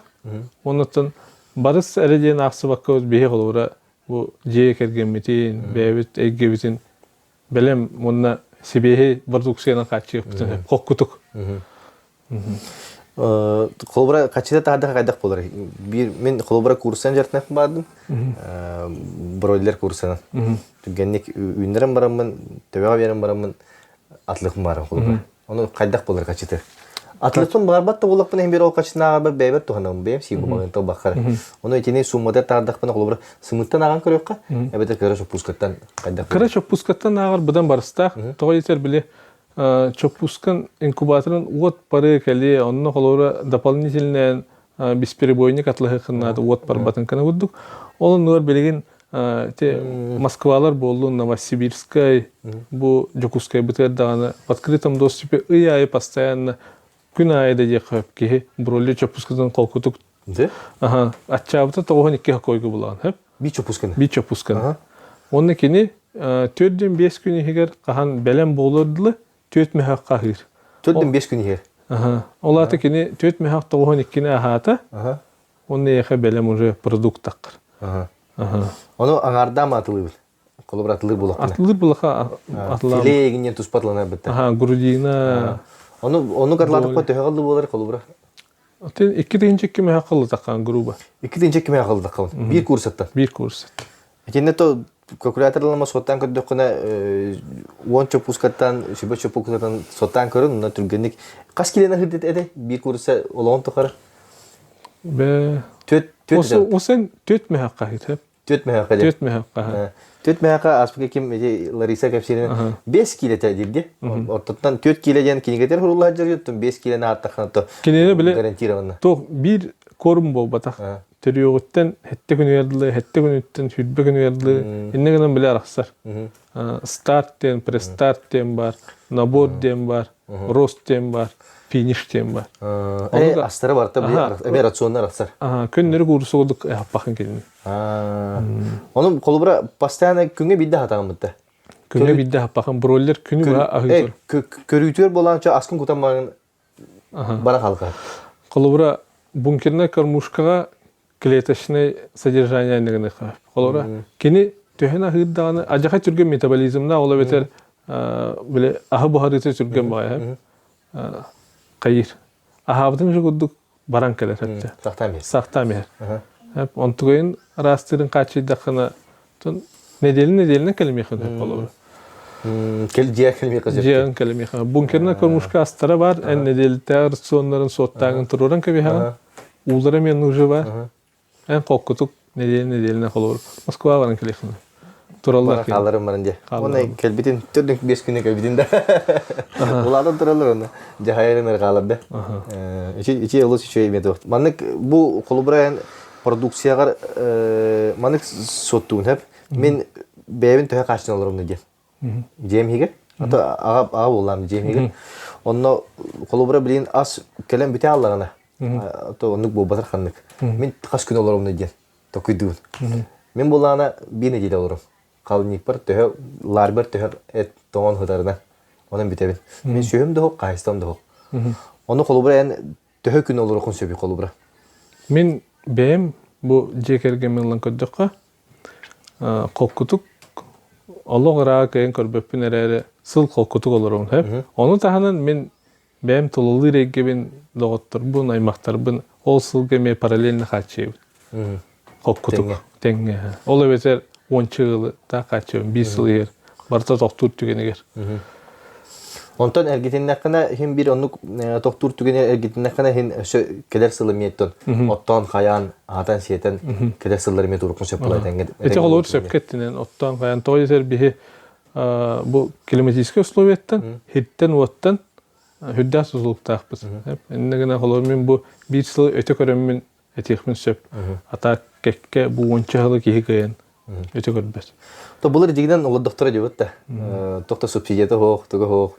Speaker 1: Оннуттан. Барыс эрэ диэн аахсыбакка биһи холобура бу дьиэ кэргэммитин, бэйэбит эйгэбитин бэлэм уонна сибиэһэй бородууксуйанан хааччыйыахпытын сөп. Хоккутук.
Speaker 2: Холобура хаччыта таһырдьа хайдах буолар? Биир мин холобура курсан дьартынан баардым. Бройлер курсанан. Түргэнник үүннэрэн бараммын, төбөҕө биэрэн бараммын атлыхпын баарым холобура. Ону хайдах буолар хаччыты? Атлыхпын баарбат да буоллахпына иһин биир ол хаччытын бэйэбэр туһанабын, бэйэм сиир бумагын тылбаххар. Ону итини суммата таардахпына холобура сымыттан ааҕан көрүөххэ, эбэтэр кыра чоппуускаттан хайдах
Speaker 1: Кыра чоппуускаттан ааҕар быдан барыстаах. Тоҕо диэтэр били чоппуускан инкубаторын уот бары кэлиэ, онно холобура дополнительнай бесперебойник атлаһыаххын уот барбатын кына курдук. Ол оннугар билигин те Москвалар буоллун, Новосибирскай, бу Дьокуускайбытыгар даҕаны в открытом доступе ый аайы постоянно күн аайы да диэххэ сөп киһи бройлер чоппускатын холкутук Аха, аччаабыта 92 хокойга булаҕын, хөп?
Speaker 2: Биир чоппусканы.
Speaker 1: Биир чоппусканы. Онно кини 4-5 күн иһигэр хаһан бэлэм буолуор дылы 4 мөһөх хаһыыр.
Speaker 2: 4-5 күн иһигэр.
Speaker 1: Аха. Ол аата кини 4 мөһөх 92-ни аһаата.
Speaker 2: Аха.
Speaker 1: Онно эйиэхэ бэлэм уже продукт таххар.
Speaker 2: Аха.
Speaker 1: Аха.
Speaker 2: Ону аҥаардаам атылыыбыт. Холобур атылыыр булахпына.
Speaker 1: Атылыыр булаха атылаам.
Speaker 2: Филе эгиннен туспа атыланар бытта.
Speaker 1: Аха, грудина.
Speaker 2: Ону ону карлаатыкпа төһө қалды болар холобура?
Speaker 1: Атын 2 тыһыынча мөһөх қалытаққан грубо.
Speaker 2: 2 тыһыынча мөһөх қалытаққан. Биир курсаттан.
Speaker 1: Биир курсаттан.
Speaker 2: Итиннэ то калькуляторлама соттан көрдөххүнэ уон чоппускаттан сүбэ чоппускаттан соттан көрөн онно түргэнник хас килени аһыыр этэй биир курса олоҕун тухары
Speaker 1: Бе
Speaker 2: Түөт түөт
Speaker 1: Осен түөт мөһөх хаһыт.
Speaker 2: Түөт мөһөххө
Speaker 1: Түөт мөһөх хаһыт.
Speaker 2: Түөт мөһөххө ааспыка ким ити Лариса кэпсиирин 5 киилэтэ диирди. Ортотунан 4 киилэ диэн кинигэтэр хуруллаһар дьарыйыттым 5 киилэни ааттаххына то
Speaker 1: Кинини биле
Speaker 2: гарантированно.
Speaker 1: Туох биир корм буолбатах. Төрүөҕүттэн сэттэ күнүгэр дылы, сэттэ күнүттэн 20 күнүгэр дылы иннэ гынан биле арахсар. Старт диэн, престарт диэн бар, набор диэн бар, рост диэн бар, финиш диэн бар.
Speaker 2: Э, астара барта эбе рационнар арахсар.
Speaker 1: Күннөрү куурусу курдук аппахын кинини.
Speaker 2: Ону холобура постоянно күҥҥэ биирдэ хатаҕыммытта.
Speaker 1: Күҥҥэ биирдэ хаппахын бройлер күнү быһа аһыыр.
Speaker 2: Көрүүтүөр буолаан аскын кутан баран бара халка.
Speaker 1: Холобура бункерная кормушкаҕа клеточное содержание аныгыныха. Холобура кини төһөн аһыыр даҕаны адьаха түргэн метаболизмна ол эбэтэр бile аһы буһарыыта түргэн баҕайы хайыр. Аһаабытын же курдук баран кэлэр этэ.
Speaker 2: Сахтаан иһэр.
Speaker 1: Сахтаан иһэр. Онтугайын ыраастыырын хааччыйдаххына нэдиэлэ нэдиэлэнэн кэлимиэххин сөп холобура.
Speaker 2: Кэл дьиэ кэлимиэххэ сөп.
Speaker 1: Дьиэҕин кэлимиэххэ. Бункерная кормушка астара бар, эн нэдиэлэтээҕи рационнарын суоттааҕын туруоран кэбиһэҕин. Уулара эмиэ нужа бар. Эн холкутук нэдиэлэ нэдиэлэнэн холобур Москва баран кэлиэххин. Тураллар
Speaker 2: Хааларым баран дьэ. Уонна кэлбитин төрдүн биэс күнү кэлбитин да. Улаатан тураллар онно. Дьаһайарын ырҕаалар да. Ичи ичи олус үчүгэй метод. Маннык бу холобура эн продукцияҕар маннык суоттуун хөп. Мин бэйэбин төһө хааччын олоромну диэн. Дьиэм иһигэр. Ата аҕа аҕа буоллаам дьиэм иһигэр. Онно холобура билин ас кэлэн бүтэ аллаҕына. То оннук буолбатар ханнык. Мин хас күн олоромну диэн. Токуйдуун. Мин булаана биир нэдиэлэ олорум. Холодильникпар төһө, лаарбар төһө эт тоҥон сытарынан. Онон бүтэбин. Мин сүөһүм да суох, хаһаайыстыбам да суох. Ону холобура эн төһө күн олоруоххун сөбүй холобура?
Speaker 1: Мин бэйэм бу дьиэ кэргэммин ылан көрдөххө, холкутук олох ырааҕы кыайан көрбөппүн эрээри сыл холкутук олоробун сөп. Ону таһынан мин Бэйэм тулалыыр эйгэбин, доҕотторбун, аймахтарбын ол сылга эмиэ параллельно хааччыйабын. Хоккутук тэҥҥэ. Ол эбэтэр уонча ыалы таах хааччыйабын биир сыл иһэр барыта тохтуур түгэнигэр.
Speaker 2: Онтон эргитиннэххинэ иһин биир оннук тохтуур түгэни эргитиннэххинэ иһин өссө кэлэр сыл эмиэ оттоон хайаан аһатан сиэтэн кэлэр сыллар эмиэ туруккун сөп буолар тэҥҥэ.
Speaker 1: Ити холобур сөпкө эттинэн оттоон хайаан тоҕо десер биһи бу климатическай условияттан, хиртэн-уоттан үрдээх тутулуктаахпыт. Иннэ гына холобур мин бу биир сыл өтө көрөммүн этиэхпин сөп. А кэккэ бу уонча сылы киһи кыайан өтө көрбөт.
Speaker 2: То булар дигинен олордохторо дебит да. Тохто субсидията хоох, туга хоох.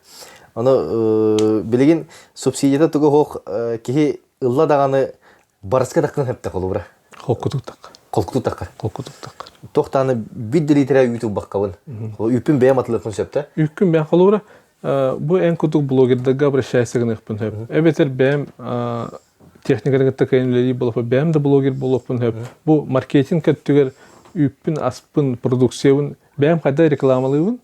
Speaker 2: Ону билигин субсидията туга хоох киһи ылла даҕаны барыска таххан хэпте холобура.
Speaker 1: Холкутук такка.
Speaker 2: Холкутук такка.
Speaker 1: Холкутук такка.
Speaker 2: Тохтааны бир литре үүт ылбаккабын. Үүппүн бэйэм атылыахпын сөп да?
Speaker 1: Үүккүн бэйэм холобура бу эн курдук блогердарга обращайся гыныахпын сөп. Эбэтэр бэйэм. техниканы кытта кыайан үлэлиир буолуохпун, бэйэм да блогер буолуохпун сөп. Бу маркетинг өттүгэр үүппүн, аспын, продукциябын бэйэм хайдах рекламалыыбын,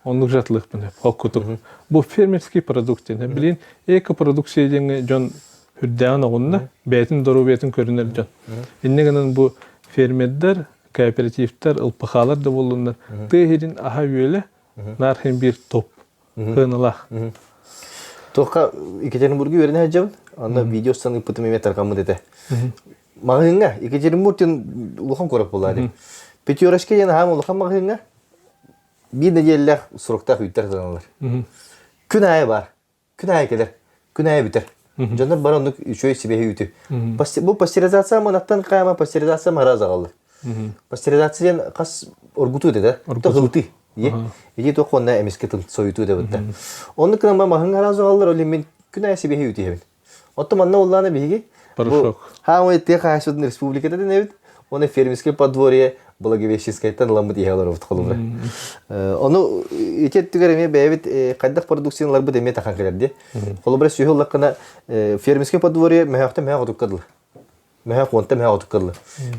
Speaker 1: оннук жатылыахпын сөп, холкутук. Бу фермерский продукт диэн. Билин экопродукция диэҥҥэ дьон үрдээҕин оҕунна, бэйэтин доруобуйатын көрүнэр дьон. Инньэ гынан бу фермердэр, кооперативтар, ЛПХ-лар да буоллуннар, тыа иһирин аһа-үөлэ наар хин биир топ сыаналаах.
Speaker 2: Туохха Екатеринбурга үөрэнэ сылдьабын. Онно видео устан ыыппытым эмиэ тарҕаммыт этэ. Маҕаһыыҥҥа Екатеринбург диэн улахан куорат буолла дии. Пятерочка диэн аһаам улахан маҕаһыыҥҥа биир нэдиэлэлээх суруктаах үүттэр сыаналар. Күн аайы баар. Күн аайы кэлэр. Күн аайы бүтэр. Дьоннор бары оннук үчүгэй сибэһи үүтү. Бу пастеризация манаттан хаама пастеризация мара заҕаллар. Пастеризация диэн хас оргутуу этэ да? Оргутуу. Ити туох уонна эмискэ тыл сойтуу этэ бытта. Оннук гынан маһын араас заҕаллар, ол мин күн аайы сибэһи үүтү иһэбин. Оттон манна уллаана биһиги
Speaker 1: Порошок.
Speaker 2: Хаамай тыа хаһаайыстыбатын республиката дэнэбит. Уонна фермерское подворье Благовещенскайтан ыламмыт иһэ олоробут холобура. Ону ити өттүгэр эмиэ бэйэбит хайдах продукцияны ыларбыт эмиэ тахан кэлэр дии. Холобура сүөһү ыллаххына фермерское подворье мөһөөхтөн мөһөөх отукка дылы. Мөһөөх уонта мөһөөх отукка дылы.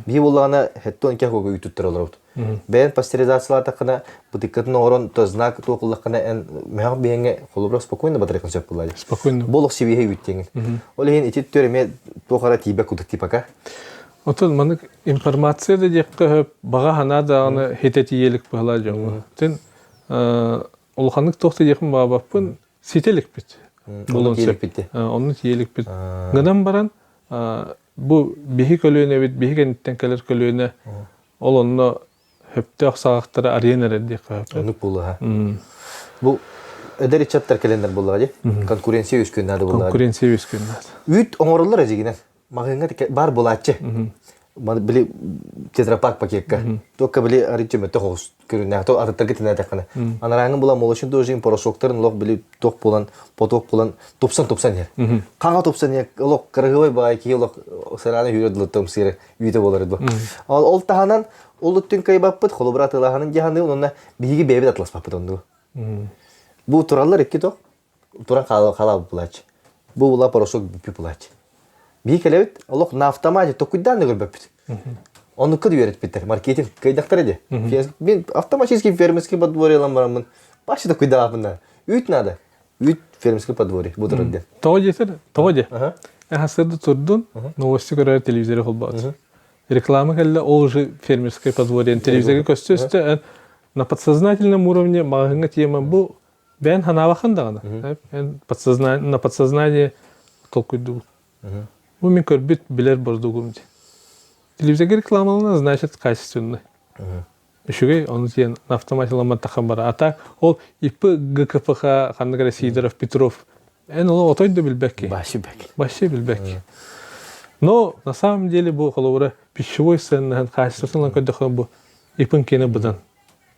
Speaker 2: Биһи буоллаҕына хеттон икки хога үүт туттар олоробут. Бэйэн пастеризациялаатаххына бытыккатын оҥорон то знак туох ыллаххына эн мөһөөх биһиҥҥэ холобура спокойно батарыаххын сөп буолла дии.
Speaker 1: Спокойно.
Speaker 2: Бу олох сибиэһэй үүт диэҥин. Ол иһин ити өттүгэр эмиэ туох эрэ тиийбэт курдук типа
Speaker 1: Отон маннык информация да диэххэ сөп, баҕа санаа даҕаны хитэ тиийэ илик быһалаа дьоҥҥо. Тин улаханнык туох да диэхпин баҕарбаппын, ситэ иликпит.
Speaker 2: Буолуон сөп.
Speaker 1: Онну тиийэ иликпит. Гынан баран бу биһи көлүөнэбит, биһи кэнниттэн кэлэр көлүөнэ ол онно сөптөөх саҕахтары арыйан эрэр диэххэ сөп.
Speaker 2: Оннук буолуо. Бу эдэр ыччаттар кэлэннэр буоллаҕа дии. Конкуренция үөскүөн наада буоллаҕа.
Speaker 1: Конкуренция үөскүөн наада.
Speaker 2: Үүт оҥороллор эдьигинэн. Маҕаһыыҥҥа баар буолааччы. Били тетрапак пакекка. Только били арыйчы мөттөх оҕус көрүннээх. То атыттарга тинээтэххинэ. Анарааҥҥын була молочный дождин порошоктарын олох били туох буолан поток буолан тупсан тупсан иһэр. Хаҥа тупсан иһэр олох кырыһыбай баай киһи олох сыраана үүрэ дылыттым сыыры үүтэ буолар бу. Ол ол таһынан ол өттүн кыайбаппыт, холобура атыылаһанын дьаһаныы онно биһиги бэйэбит атыласпаппыт оннугу. Бу тураллар икки тох туран хаалабыт булааччы. Бу була порошок бүппүт булааччы. Биһи кэлэбит, олох на автомате токуйдаан да көрбөппүт. Оннукка да үөрэппиттэр, маркетинг кыайдахтара дии. Мен автоматически фермерский подворье ылан бараммын, вообще токуйдаабын да. Үүт надо. Үүт фермерский подворье бу турар диэн.
Speaker 1: Тоҕо диэтэр? Тоҕо диэ? Сырды турдун, новости көрөр телевизоры холбоот. Реклама кэллэ, ол уже фермерское подворье телевизорга көстө-өстө на подсознательном уровне маҕаһыҥҥа тема бу бэйэн ханаабахын даҕаны. Эн на подсознание толкуйдугун. Бу мин көрбүт, билэр бордугум дии. Телевизорга рекламалана, значит, качественный. Үчүгэй, ону диэн на автомате ламматтахан бара. А так, ол ИП ГКПХ ханнык эрэ Сидоров, Петров, эн ол отой да билбэкки.
Speaker 2: Башы бэк.
Speaker 1: Вообще билбэкки. Но на самом деле бу холобура пищевой сыаннаһын хаачыстыбатын көрдөххө бу ипын киэнэ быдан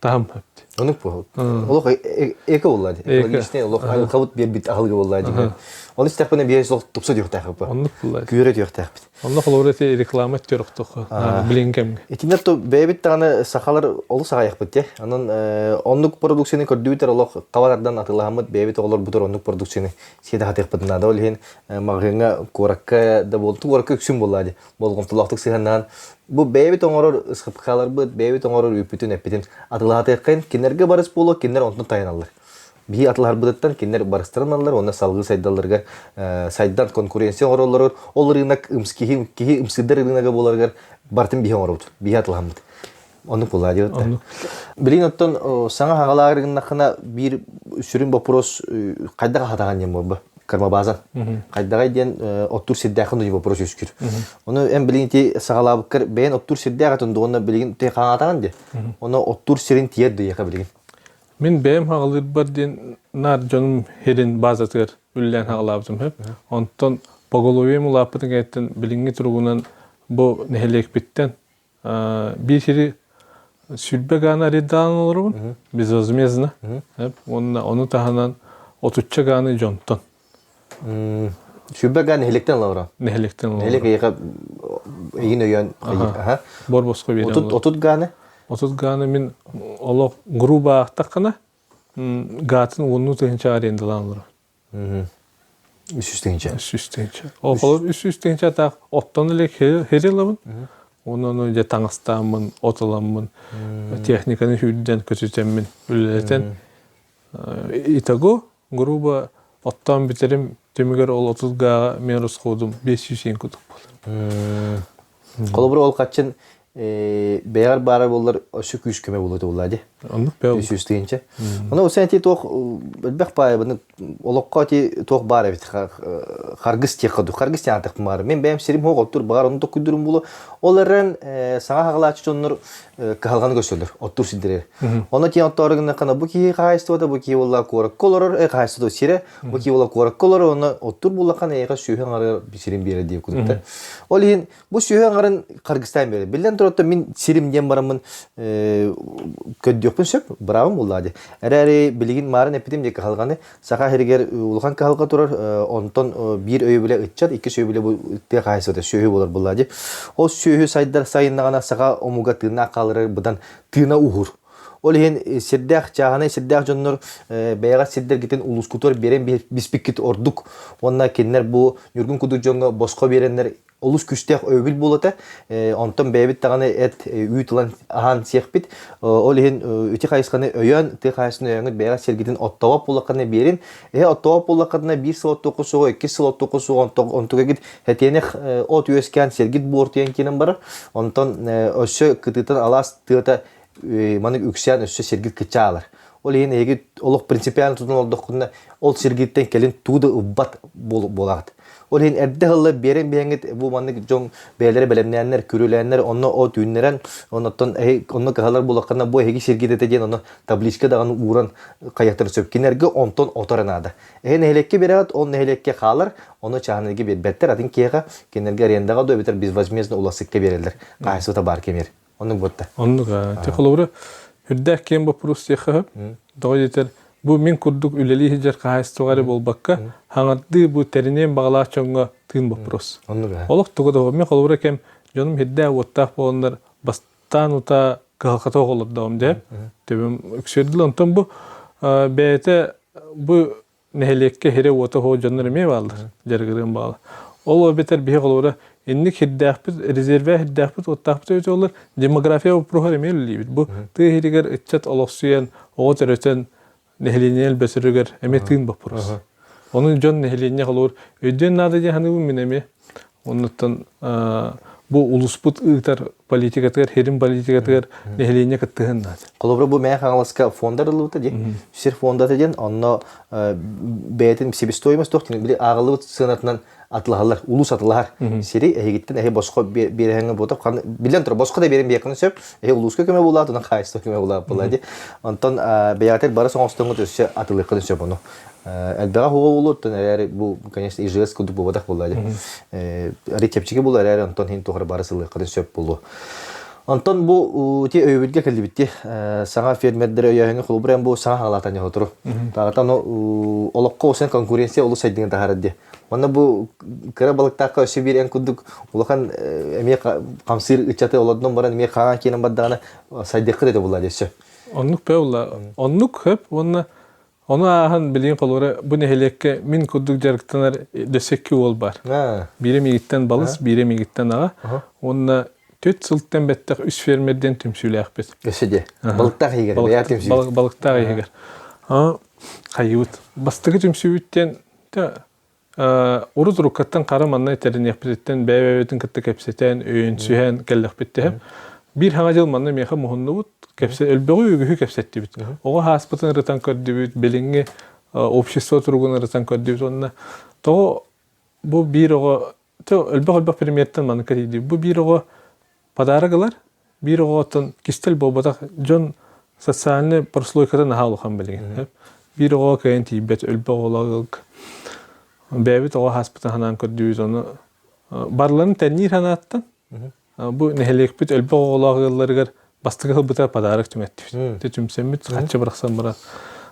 Speaker 1: таһым хөптү.
Speaker 2: Онук бу. Олох эко буолла дии. Экологичный олох айылҕабыт биэрбит аһылыга буолла дии. Оны истэхпинэ биир сыл тупса диэхтээхпит.
Speaker 1: Оннук буолла.
Speaker 2: Күүрэ диэхтээхпит.
Speaker 1: Онно холобура ити реклама өттүөр охтоххо билин кэмҥэ.
Speaker 2: Итиннэр то бэйэбит даҕаны сахалар олус аҕайахпыт дии. Онон оннук продукцияны көрдүүбүтэр олох хабарардан атыылаһаммыт бэйэбит оҕолорбутугар оннук продукцияны сиэтэ сатыахпытын наада. Ол иһин маҕаһыыҥҥа куоракка да буолту куоракка үксүн буоллаа дии. Болҕомтолоохтук сыһыаннаһан бу бэйэбит оҥорор ысхыпхаларбыт, бэйэбит оҥорор үүппүтүн, эппитин атыылаһатыаххайын кинилэргэ барыс буолуо, кинилэр онтон тайаналлар. Биһи атылаһарбытыттан кинилэр барыстарын ылаллар уонна салгыы сайдалларыгар сайдан конкуренция оҥороллоругар ол рынок киһи киһи ымсыырдар рынога буоларыгар барытын биһи оҥоробут, биһи атылаһаммыт. Оннук буолаа диэбит. Билигин оттон саҥа хаҥалааҕар гыннаххына биир сүрүн боппуруос хайдах аһатаҕын диэн буолба кармабазан. Хайдаҕай диэн оттуур сирдээххин дуу вопрос үскүр. Ону эн билигин ити саҕалаабыккар бэйэн оттуур сирдээх этин дуо уонна билигин ти хаҥаатаҕын дии. Ону оттуур сирин тиийэр дуу билигин.
Speaker 1: Мин бэйэм хаҕалыырбар диэн наар дьонум сирин базатыгар үлэлээн хаҕалаабытым сөп. Онтон поголовьем улааппытын кэнниттэн билиҥҥи туругунан бу нэһилиэкпиттэн биир сири 20 гааны арендаан олоробун безвозмездно. Уонна ону таһынан отучча гааны дьонтон.
Speaker 2: 20 гаа нэһилиэктэн олоро.
Speaker 1: Нэһилиэктэн олоро.
Speaker 2: Нэһилиэк эйиэхэ эйигин өйөөн
Speaker 1: Бор босхо биэрэн
Speaker 2: 30 гааны?
Speaker 1: 30 гааны мин олох грубо аахтаххына гаатын уоннуу тыһыынча арендалаан олоро.
Speaker 2: 300 тыһыынча.
Speaker 1: 300 тыһыынча. Ол холобур 300 тыһыынча таах оттон илик хири ылабын. Онон дьэ таҥастааммын, от ыламмын, техниканы сүүрдэн көтүтэммин үлэлэтэн итого грубо оттоон бүтэрим түмүгэр ол 30 гааҕа мен расходум 500 курдук буолар.
Speaker 2: Холобур ол хаччын бэйэҕэр баара буоллар өссө күүс көмө буолуо буоллаа дии.
Speaker 1: Оннук бэйэ.
Speaker 2: 300 тыһыынча. Ону sen ити туох элбэх баайы олоххо ити туох баар эбит харгыс диэххэ дуу харгыс диэн аатык баар. Мен бэйэм сирим хоох оттур баҕар ону токкуйдурум буолуо. Ол эрэн саҥа хаҕалааччы дьоннор кыһалҕаны көрсөллөр оттуур сирдэригэр. Ону тиэн оттоору гыннаххына бу киһи хаһаайыстыбата бу киһи буолла куоракка олорор э хаһаайыстыбата сирэ бу киһи буолла куоракка олорор онно оттуур буоллаххына эйиэхэ сүөһү аҥарыгар сирин биэрэр диэн курдуктар. Ол иһин Бу сүөһү аҥарын харгыстаан биэрэр. Биллэн турар, мин сирим диэн бараммын көрдүөхпүн сөп, быраабым буоллаҕа дии. Эрээри билигин маарын эппитим дии кыһалҕаны. Саха сиригэр улахан кыһалҕа турар, онтон биир өйөбүлэ ыччат, иккис өйөбүлэ бу тыа хаһаайыстыбата сүөһү буолар буоллаҕа дии. Ол сүөһү сайдар сайыннаҕына саха омуга тыыннаах хааларыгар быдан тыына уһуур. Ол иһин сирдээх, чааһынай сирдээх дьоннор бэйэҕит сирдэргитин улуускутугар биэрэн биспиккит ордук. Уонна кинилэр бу Ньургун курдук дьоҥҥо босхо биэрэннэр олус күүстээх өйөбүл буолата. Онтон бэйэбит даҕаны эт, үүт ылан аһаан сиэхпит. Ол иһин ити хайысханы өйөөн, тыа хаһаайыстыбатын өйөөҥҥүт бэйэҕит сиргитин оттообот буоллаххытына биэрин. Эһэ оттообот буоллаххытына биир сыл оттуохха суоҕа, иккис сыл оттуохха суоҕа, онтугагит хэтиэнэх от үөскээн сиргит буортуйан киирэн барар. Онтон өссө кытыытан алаас тыата маннык үксээн өссө сиргит кыччаалар. Ол иһин эһиги олох принципиально тутан олордоххутуна ол сиргиттэн кэлин туу да ылбат буолаҕыт. Ол иһин эрдэ ылла биэрэн биһэҥҥит бу маннык дьон бэйэлэрэ бэлэмнээннэр, күрүөлээннэр онно от үүннэрэн, оннуттан эһи онно кыһалар буоллаххына бу эһиги сиргит этэ диэн онно табличка даҕаны ууран хайыахтарын сөп. Кинилэргэ онтон отор наада. Эһи нэһилиэккэ биэрэҕит, ол нэһилиэккэ хаалар, ону чааһынайга биэрбэттэр, атын киһиэхэ кинилэргэ арендаҕа да эбэтэр безвозмездно уларсыкка биэрэллэр. Хаһаайыстыбата баар кэмиэр. Оннук буотта.
Speaker 1: Оннук. Ти холобура үрдээх киэн боппуруос диэххэ сөп. Тоҕо диэтэр бу мин курдук үлэлии сылдьар хаһаайыстыбаҕа эрэ буолбакка, хаҥардыы бу тэриниэн баҕалаах дьоҥҥо тыын боппуруос.
Speaker 2: Оннук.
Speaker 1: Олох туга да мин холобура кэм дьонум ирдээх уоттаах буоланнар бастаан утаа кыһалҕата оҕолордоҕум дьэ. Төбөм үксүөрдүл. Онтон бу бэйэтэ бу нэһилиэккэ сирэ-уота суох дьоннор эмиэ бааллар, дьарыгырыан баҕалар. Ол эбэтэр биһи холобура инник сирдээхпит, резервэ сирдээхпит, уоттаахпыт эбитэ буоллар, демография боппуруоһар эмиэ үлэлиибит. Бу тыа сиригэр ыччат олохсуйан, оҕо төрөтөн, нэһилиэнньэ элбэсэригэр эмиэ тыын боппуруос. Ону дьон нэһилиэнньэ холобур өйдүөн наада диэн саныыбын мин эмиэ. Оннуттан бу улуспут ыытар политикатыгар, хирин политикатыгар нэһилиэнньэ кыттыһын наада.
Speaker 2: Холобура бу Мэйэ Хаҥаласка фондар ыллыбыта дии. Сир фондата диэн онно бэйэтин себестоимость туох били ааҕыллыбыт сыанатынан атылаһаллар, улуус атылаһар сири эһигиттэн эһи босхо биэрэһэҥҥэ буотах биллэн турар босхо да биэрэн биэххин сөп эһи улууска көмө буолаат онон хаайыстыба көмө буолаат буолаа дии онтон бэйэҕитэр бары соҥостоҥҥут өссө атылыаххытын сөп ону Элбэҕэ хуга буолуоттан эрээри бу конечно ижс курдук буолбатах буолла дии. Ари чэпчэки буолар эрээри онтон иһин туох эрэ бары сылыаххытын сөп буолуо. Онтон бу ти өйөбүлгэ кэллибит ти саҥа фермердэр өйөөһүҥҥэ холобур эн бу саҥа хаалаатан отуру. Тағытан олоххо усан конкуренция олус сайдыгын таһаарар дии. Манна бу кыра балыктаахха өссө биир эн курдук улахан эмиэ хамсыыр ыччаты олордон баран эмиэ хаҥа киирэн бардаҕына сайдыаххыт этэ буолла дии өссө.
Speaker 1: Оннук бэ ула. Оннук хөп уонна Ону ааһан билигин холобура бу нэһилиэккэ мин курдук дьарыктанар дөссөккү уол бар. Биирэ миигиттэн балыс, биирэ миигиттэн аҕа. Уонна түөрт сылтан бэттэх үс фермердэн түмсүүлээхпит.
Speaker 2: Өссө де. Балыктаах иһигэр, бэйэ түмсүү.
Speaker 1: Балыктаах иһигэр. Хайыбыт. Бастакы түмсүүбүттэн Урут уруккаттан хара манна тэриниэхпититтэн бэйэ-бэйэбитин кытта кэпсэтэн, өйөнсүһэн кэллэхпит тэһэм. Биир хаҥа дьыл манна миэхэ муһуннубут, кэпсэ өлбөҕү үгүһү кэпсэттибит. Оҕо ааспытын ырытан көрдүбүт, билиҥҥи общество туругун ырытан көрдүбүт уонна тоҕо бу биир оҕо өлбөх-өлбөх примертэн маннык тиийдибит. Бу биир оҕо подарок ылар, биир оҕоттон кистэл буолбатах дьон социальнай прослойката наһаа улахан билигин. Биир оҕо кыайан тиийбэт, өлбөх оҕолоох бэйэбит оҕо ааспытын санаан көрдүүбүт, ону барыларын тэнниир санааттан бу нэһилиэкпит өлбөх оҕолоох ыалларыгар бастакы ылбыта подарок түҥэттибит. Ити түмсэммит хаччы бырахсан баран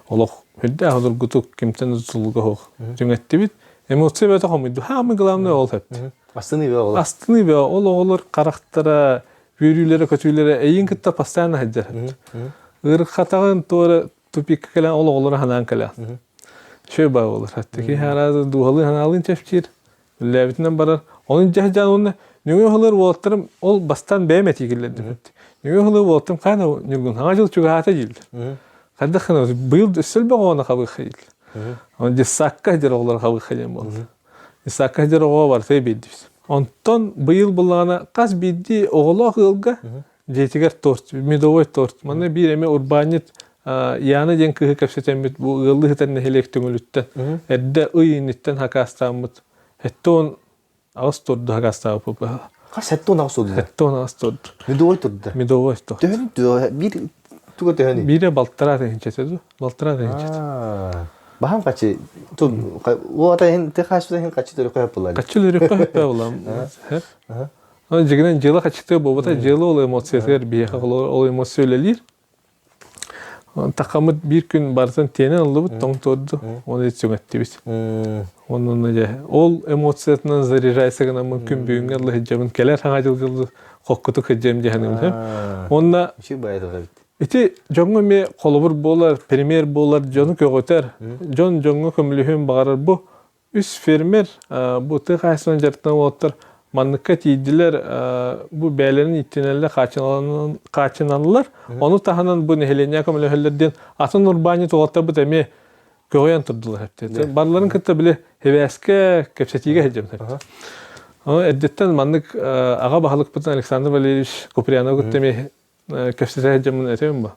Speaker 1: олох үрдээх обургутук кимтэн тутулуга суох түҥэттибит. Эмоция бөтө хомуйду. Самый главное ол эпти.
Speaker 2: Астыныы бөҕө оҕолор.
Speaker 1: Астыныы бөҕө. Ол оҕолор харахтара, үөрүүлэрэ-көтүүлэрэ эйиин кытта постоянно сылдьар. Ыарырҕатаҕын туора тупикка кэлэн ол оҕолоро санаан кэлэн. Үчүгэй баа буолар. Хатта киһи араас дууһалыы санаалыын чэпчиир. Үллээбитинэн барар. Onun дьаһдьаан уонна нөҥүө ыһылар уолаттарым ол бастаан бэйэм этии киллэрдим. Нөҥүө ыһылар уолаттарым хаана Ньургун хаҥа дьыл чугаһаата дииллэр. Хайдах гына быйыл өссө элбэх оҕону хабыахха дииллэр. Оны детсадка дьэр оҕолор хабыахха диэн буолла. Детсадка дьэр оҕо барыта биэрдибит. Онтон быйыл буллаҕына хас биирдии оҕолоох ыалга дьиэтигэр торт, медовой торт. Манна биир эмэ урбаанньыт Яна диэн кыыһы кэпсэтэммит бу ыаллыы сытар нэһилиэк Төҥүлүттэн эрдэ ый инниттэн хакаастааммыт 78 торду хакаастаабыппыт быһа.
Speaker 2: Хас 78 торду?
Speaker 1: 78 торду.
Speaker 2: Медовой торду.
Speaker 1: Медовой торт.
Speaker 2: Төһөн биир туга төһөнүй?
Speaker 1: Биирэ балтараа тыһыынчата ду? Балтараа тыһыынчата.
Speaker 2: Баһам хачы ол ата иһин ты хааччы иһин хаччы төрүккө хөп булар.
Speaker 1: Хаччы төрүккө хөп булам. Аны дьигинэн дьыала хаччытыа буолбата, дьыала ол эмоциятыгар биһиэхэ ол эмоция үлэлиир. Тахаммыт биир күн барытын тиэнэн ыллыбыт, тоҥ туорду, оны сүҥэттибит. Онон дьэ, ол эмоциятынан заряжайся гынаммын күн бүгүҥҥэ ылла сылдьабын, кэлэр саҥа дьылга хоккутук сылдьыам дьаһаным. Уонна ити дьоҥҥо эмиэ холобур буолар, пример буолар, дьону көҕүтэр, дьон дьоҥҥо көмөлөһүөн баҕарар бу Үс фермер бу тыа хаһаайыстыбанан дьарыктанар уолаттар манныкка тиийдилэр, бу бэйэлэрин ииттинэллэр, хааччыналлар. Ону таһынан бу нэһилиэнньэҕэ көмөлөһөллөр диэн атын урбаанньыт уолаттарбыт эмиэ көҕүйэн турдулар. Барыларын кытта били хибээскэ, кэпсэтиигэ сылдьабыт. Ону эрдэттэн маннык аҕа баһылыкпытын Александр Валерьевич Куприяновы кытта эмиэ кэпсэтэ сылдьаммын этэбин бу.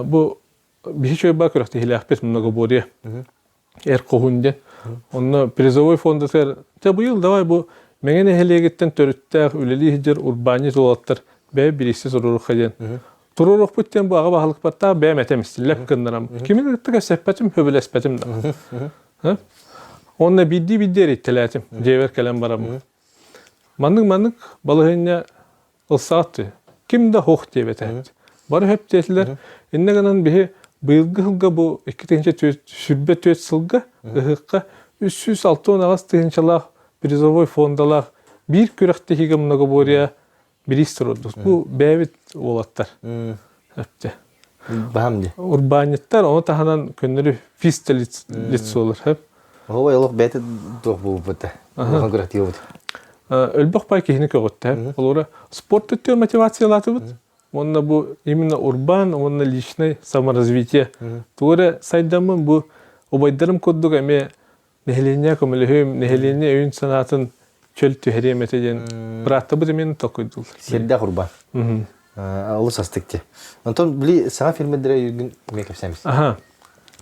Speaker 1: Бу биһи чуйба күрэхтэһиилээхпит многоборье эр хоһун диэн. Онно призовой фондатыгар дьэ быйыл давай бу Мэҥэ нэһилиэгиттэн төрүттээх үлэлии сылдьар урбаанньыт уолаттар бэйэ бириисэ туруоруохха диэн. Туруоруохпут диэн бу аҕа баһылыкпаттаах бэйэм этем истиллэп гыннарам. Кимин кытта кэпсэппэтим, сөбүлэспэтим да. Онно биирдии-биирдии эрийтэлээтим. Дьиэбэр кэлэн бараммын. Маннык-маннык балаһыанньа ылсаҕыт Ким да хуох диэбэтэ. Бары хөп диэтилэр. Иннэ гынан биһи быйылгы сылга бу 2024 сылга ыһыахха 368 тыһыынчалаах призовой фондалаах биир күрэхтэһиигэ многоборье бириис туруордубут. Бу бэйэбит уолаттар. Өптө.
Speaker 2: Баһам ди.
Speaker 1: Урбаанньыттар ону таһынан көннөрү физ лицолар. Хөп.
Speaker 2: Ой, олох бэйэтэ туох буолбута. Улахан күрэхтии буолбут.
Speaker 1: Өлбөх бай киһини көҕүттэ. Олора спорт өттүгэр мотивациялаатыбыт. Уонна бу именно урбаан уонна личное саморазвитие. Тугу эрэ сайдаммын бу убайдарым курдук эмиэ нэһилиэнньэ көмөлөһүм, нэһилиэнньэ өйүн-санаатын чөл түһэриэм этэ диэн бырааттабыт эмиэ толкуйдууллар.
Speaker 2: Сирдээх урбаан. Олус астык дии. Онтон били саҥа фермердэрэ өйүүргүн эмиэ кэпсээмис.
Speaker 1: Аха.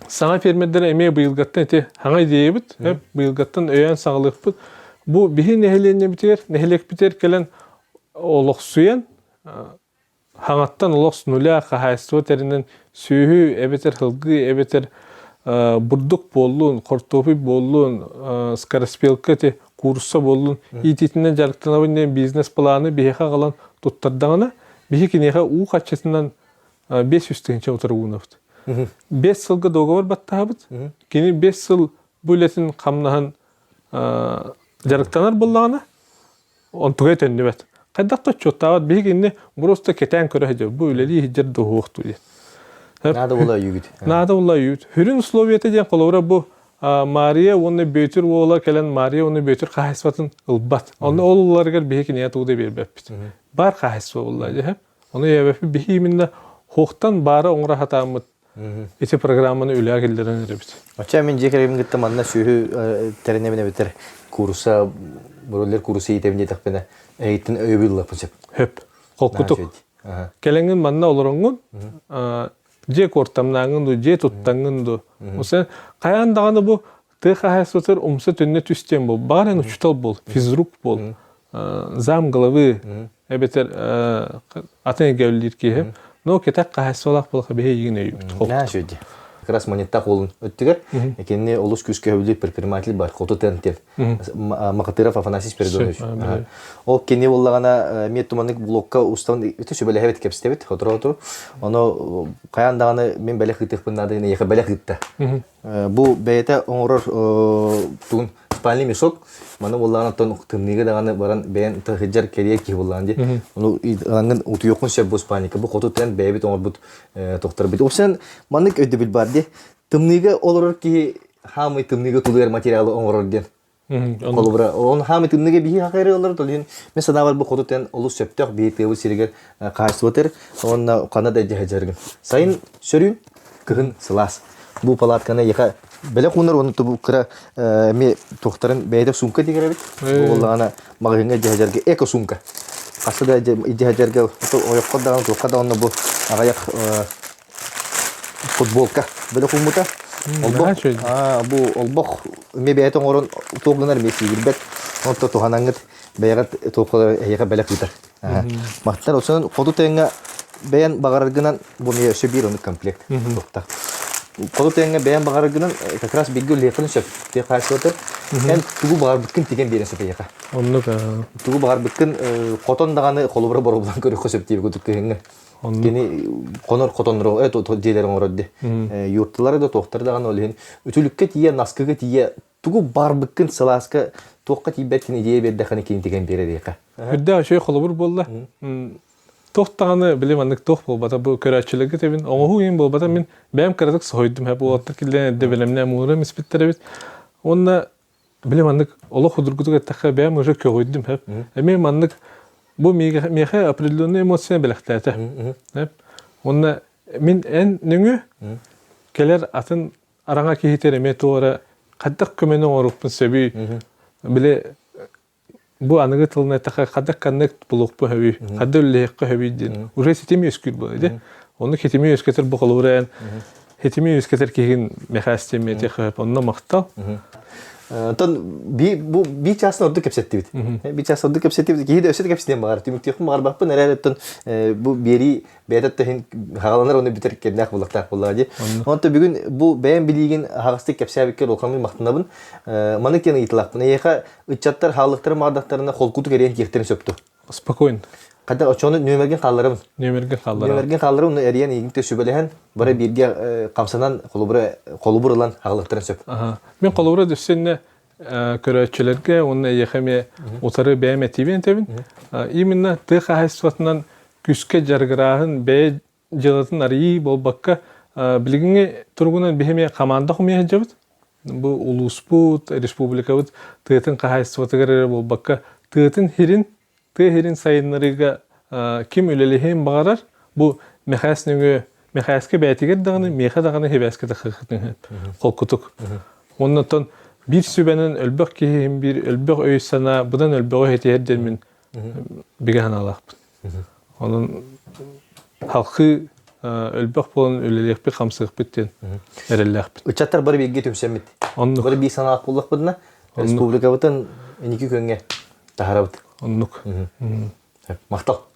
Speaker 1: Саҥа фермердэрэ эмиэ быйылгаттан ити хаҥа идеябыт, быйылгаттан өйөөн саҕалыахпыт. Бу биһи нэһилиэнньэбитигэр, нэһилиэкпитигэр кэлэн олохсуйан, хаҥаттан олох с нуля хаһаайыстыба тэринэн сүөһү эбэтэр сылгы эбэтэр бурдук буоллун, хортуопуй буоллун, скороспелка ити куурусса буоллун иитиитинэн дьарыктанабын диэн бизнес-планы биһиэхэ аҕалан туттардаҕына, биһи киниэхэ уу харчытынан 500 тыһыынча утары уунабыт. 5 сылга договор баттаһабыт. Кини 5 сыл бу үлэтин хамнаһын дьарыктанар буоллаҕына, онтугай төннүбэт. Хайдах да отчуоттаабат биһиги инни просто кэтээн көрө сылдьар бу үлэлии сылдьар дуһуохтуу диэн.
Speaker 2: Наада була өйүүгүт.
Speaker 1: Наада була өйүүт. Сүрүн условиета диэн холобура бу Мария уонна Бүөтүр уола кэлэн Мария уонна Бүөтүр хаһаайыстыбатын ылбат. Онно ол ылларыгар биһи кинигэ тугу да биэрбэппит. Бар хаһаайыстыба буолла дьэ. Ону ебеппит биһи именно хуохтан баара оҥоро сатааммыт ити программаны үлэҕэ киллэрэн эрэбит.
Speaker 2: Оччо мин дьиэ кэргэним кытта манна сүөһү тэринэбин эбэтэр куурусса бройлер куурусса иитэбин диэтэхпинэ эһигиттэн өйөбүл ылыахпын сөп.
Speaker 1: Хөп. Холкутук. Кэлэҥҥин манна олороҥҥун дьиэ куортамнааҥҥын дуу, дьиэ туттаҥҥын дуу. Усе хайаан даҕаны бу тыа хаһаайыстыбатыгар умса түннэ түс диэн буол. Баҕар эн учуутал буол, физрук буол, зам главы эбэтэр атын эйгэ үлэлиир киһи. Но кэтэх хаһаайыстыбалаах буолаха биһи эйигин өйүүбүт.
Speaker 2: Наа сүдэ. Как раз монеттах уолун өттүгэр кинини олус күүскэ өбүлүүр предприниматель бар хоту тен тен Махатыров Афанасий Спиридонович. Ол кини буоллаҕына эмиэ туманнык блокка устан үтө сүбэлэһэбит кэпсэтэбит хотору-хотору. Ону хайаан даҕаны мин бэлэх ыытыахпын наада диэн эйиэхэ бэлэх ыытта. Бу бэйэтэ оҥорор тугун спальный мешок маны буоллаҕына оттон тымныыга даҕаны баран бэйэн сылдьар кэриэ киһи буоллаҕын дии. Ону ылаҥҥын утуйуоххун сөп бу спальника. Бу хоту тэн бэйэбит оҥорбут тохторбут. Уопсайынан маннык өйдөбүл баар дии. Тымныыга олорор киһи. хаамый тымныыга тулуйар материалы оҥорор диэн. Холобура, он хаамый тымныыга биһи хахайры олорор, ол иһин мен санаабар бу хоту тэн олус сөптөөх биһи тыабыт сиригэр хаачыстыбатыр уонна хана да дьаһадьаргын. Сайын сөрүүн, кыһын сылаас. Бу палатканы яха бэлэх уунар уонна тубу кыра эми туохтарын бэйэтэ сумка тигэр эбит. Бу буоллаҕына маҕаһыыҥҥа дьаһадьарга эко сумка. Хаста да дьаһадьарга ойоххо даҕаны туохха даҕаны бу аҕыйах футболка бөлөх ууммута. Олбох, бу олбох эмиэ бэйэтэ оҥорон туох гынар эмиэ сиигирбэт. Онто туһанаҥҥыт бэйэҕит туохха эһиэхэ бэлэх ыытар. Махтал осонун хоту тыаҥҥа бэйэн баҕараргынан бу эмиэ өссө биир оннук комплект туохтаах. Хоту тыаҥҥа бэйэн баҕараргынан как раз бииргэ үлэлиэххин сөп. Тыа хаачыстыбата эн тугу баҕарбыккын тигэн биэрэн сөп эйиэхэ.
Speaker 1: Оннук.
Speaker 2: Тугу баҕарбыккын хотон даҕаны холобура боруобалаан көрүөххэ сөп диэбит курдук кыһыҥҥы. Кини хонор хотоннору дьиэлэр оҥорор ди. Юрталары да туохтары даҕаны ол иһин үтүлүккэ тиийэ, наскыга тиийэ тугу барбыккын сылааска туохха тиийбэткин идея биэрдэххинэ кини тигэн биэрэр эйиэхэ.
Speaker 1: Үрдээх үчүгэй холобур буолла. Туох даҕаны били маннык туох буолбата бу көрөөччүлэргэ тэбин оҥоһуу иһин буолбата мин бэйэм кыратык соһуйдум һэ буолаттар киллэрэн эрдэ бэлэмнээн муҥурам испиттэр эбит. Уонна били маннык олох судургутук эттэххэ бэйэм уже көҕүйдүм һэп. Эмиэ маннык бу миэхэ определенный эмоция бэлэхтээтэ. Һэп. Уонна мин эн нөҥүө кэлэр атын араҥа киһитэр эмиэ туох эрэ хайдах көмөнү оҥоруохпун сөбүй били бу аныгы тылынан эттэххэ хайдах коннект булуохпун сөбүй хайдах үлэлэһиэххэ сөбүй диэн уже ситим үөскүүр буолар ди ону ситими үөскэтэр бу холобура эн ситими үөскэтэр киһигин Мэхээс диэн миэтиэхэ сөп онно махтал
Speaker 2: Онтон би бу би чаасын ордук кэпсэттибит. Би чаас ордук кэпсэттибит. Киһи да өссө да кэпсэтиэн баҕар. Түмүктүөхпүн баҕарбаппын эрээри оттон бу биэрии бэйэтэ төһүн хаҕаланар уонна бүтэр кэмнээх буолуохтаах буоллаҕа дии. Онтон бүгүн бу бэйэм билиигин аһаҕастык кэпсээбиккэр улаханнык махтанабын. Маннык диэн ыйыталаахпын. Эйиэхэ ыччаттар хааллыктарын маҕардахтарына холкутук эриэн тиэхтэрин сөптө.
Speaker 1: Спокойно.
Speaker 2: Хата очону нүөмэргин хаалларабын.
Speaker 1: Нүөмэргин хаалларабын.
Speaker 2: Нүөмэргин хаалларабын, уонна эрийэн эйигин сүбэлэһэн, бары бииргэ хамсанан холобура холобур ылан хааллахтарын сөп.
Speaker 1: Мин холобура дүссүннэ көрөөччүлэргэ уонна эйиэхэ эмиэ утары бэйэм этиибин этэбин. Именно тыа хаһаайыстыбатынан күүскэ дьарыгырааһын бэйэ дьыалатын арыйыы буолбакка, билигиҥҥи туругунан биһи эмиэ хамаанда хомуйа сылдьабыт. Бу улууспут, республикабыт тыатын хаһаайыстыбатыгар эрэ буолбакка, тыатын сирин, тыа сирин сайыннарыыга ким үлэлэһиэн баҕарар, бу Мэхээс нөҥүө Мэхээскэ бэйэтигэр даҕаны, миэхэ даҕаны сибээскэ тахсыаххытын холкутук. Уонна оттон биир сүбэнэн өлбөх киһи иһин биир өлбөх өй-санаа быдан өлбөҕү этиһэр диэн мин бигэ санаалаахпын. Онон халқы өлбөх буолан үлэлиэхпит, хамсыахпыт диэн эрэллээхпит.
Speaker 2: Ыччаттар бары бииргэ түмсэммит.
Speaker 1: Оннук.
Speaker 2: Бары биир санаалаах буоллахпытына, республикабытын инники күөҥҥэ таһарабыт.
Speaker 1: Оннук.
Speaker 2: Махтал.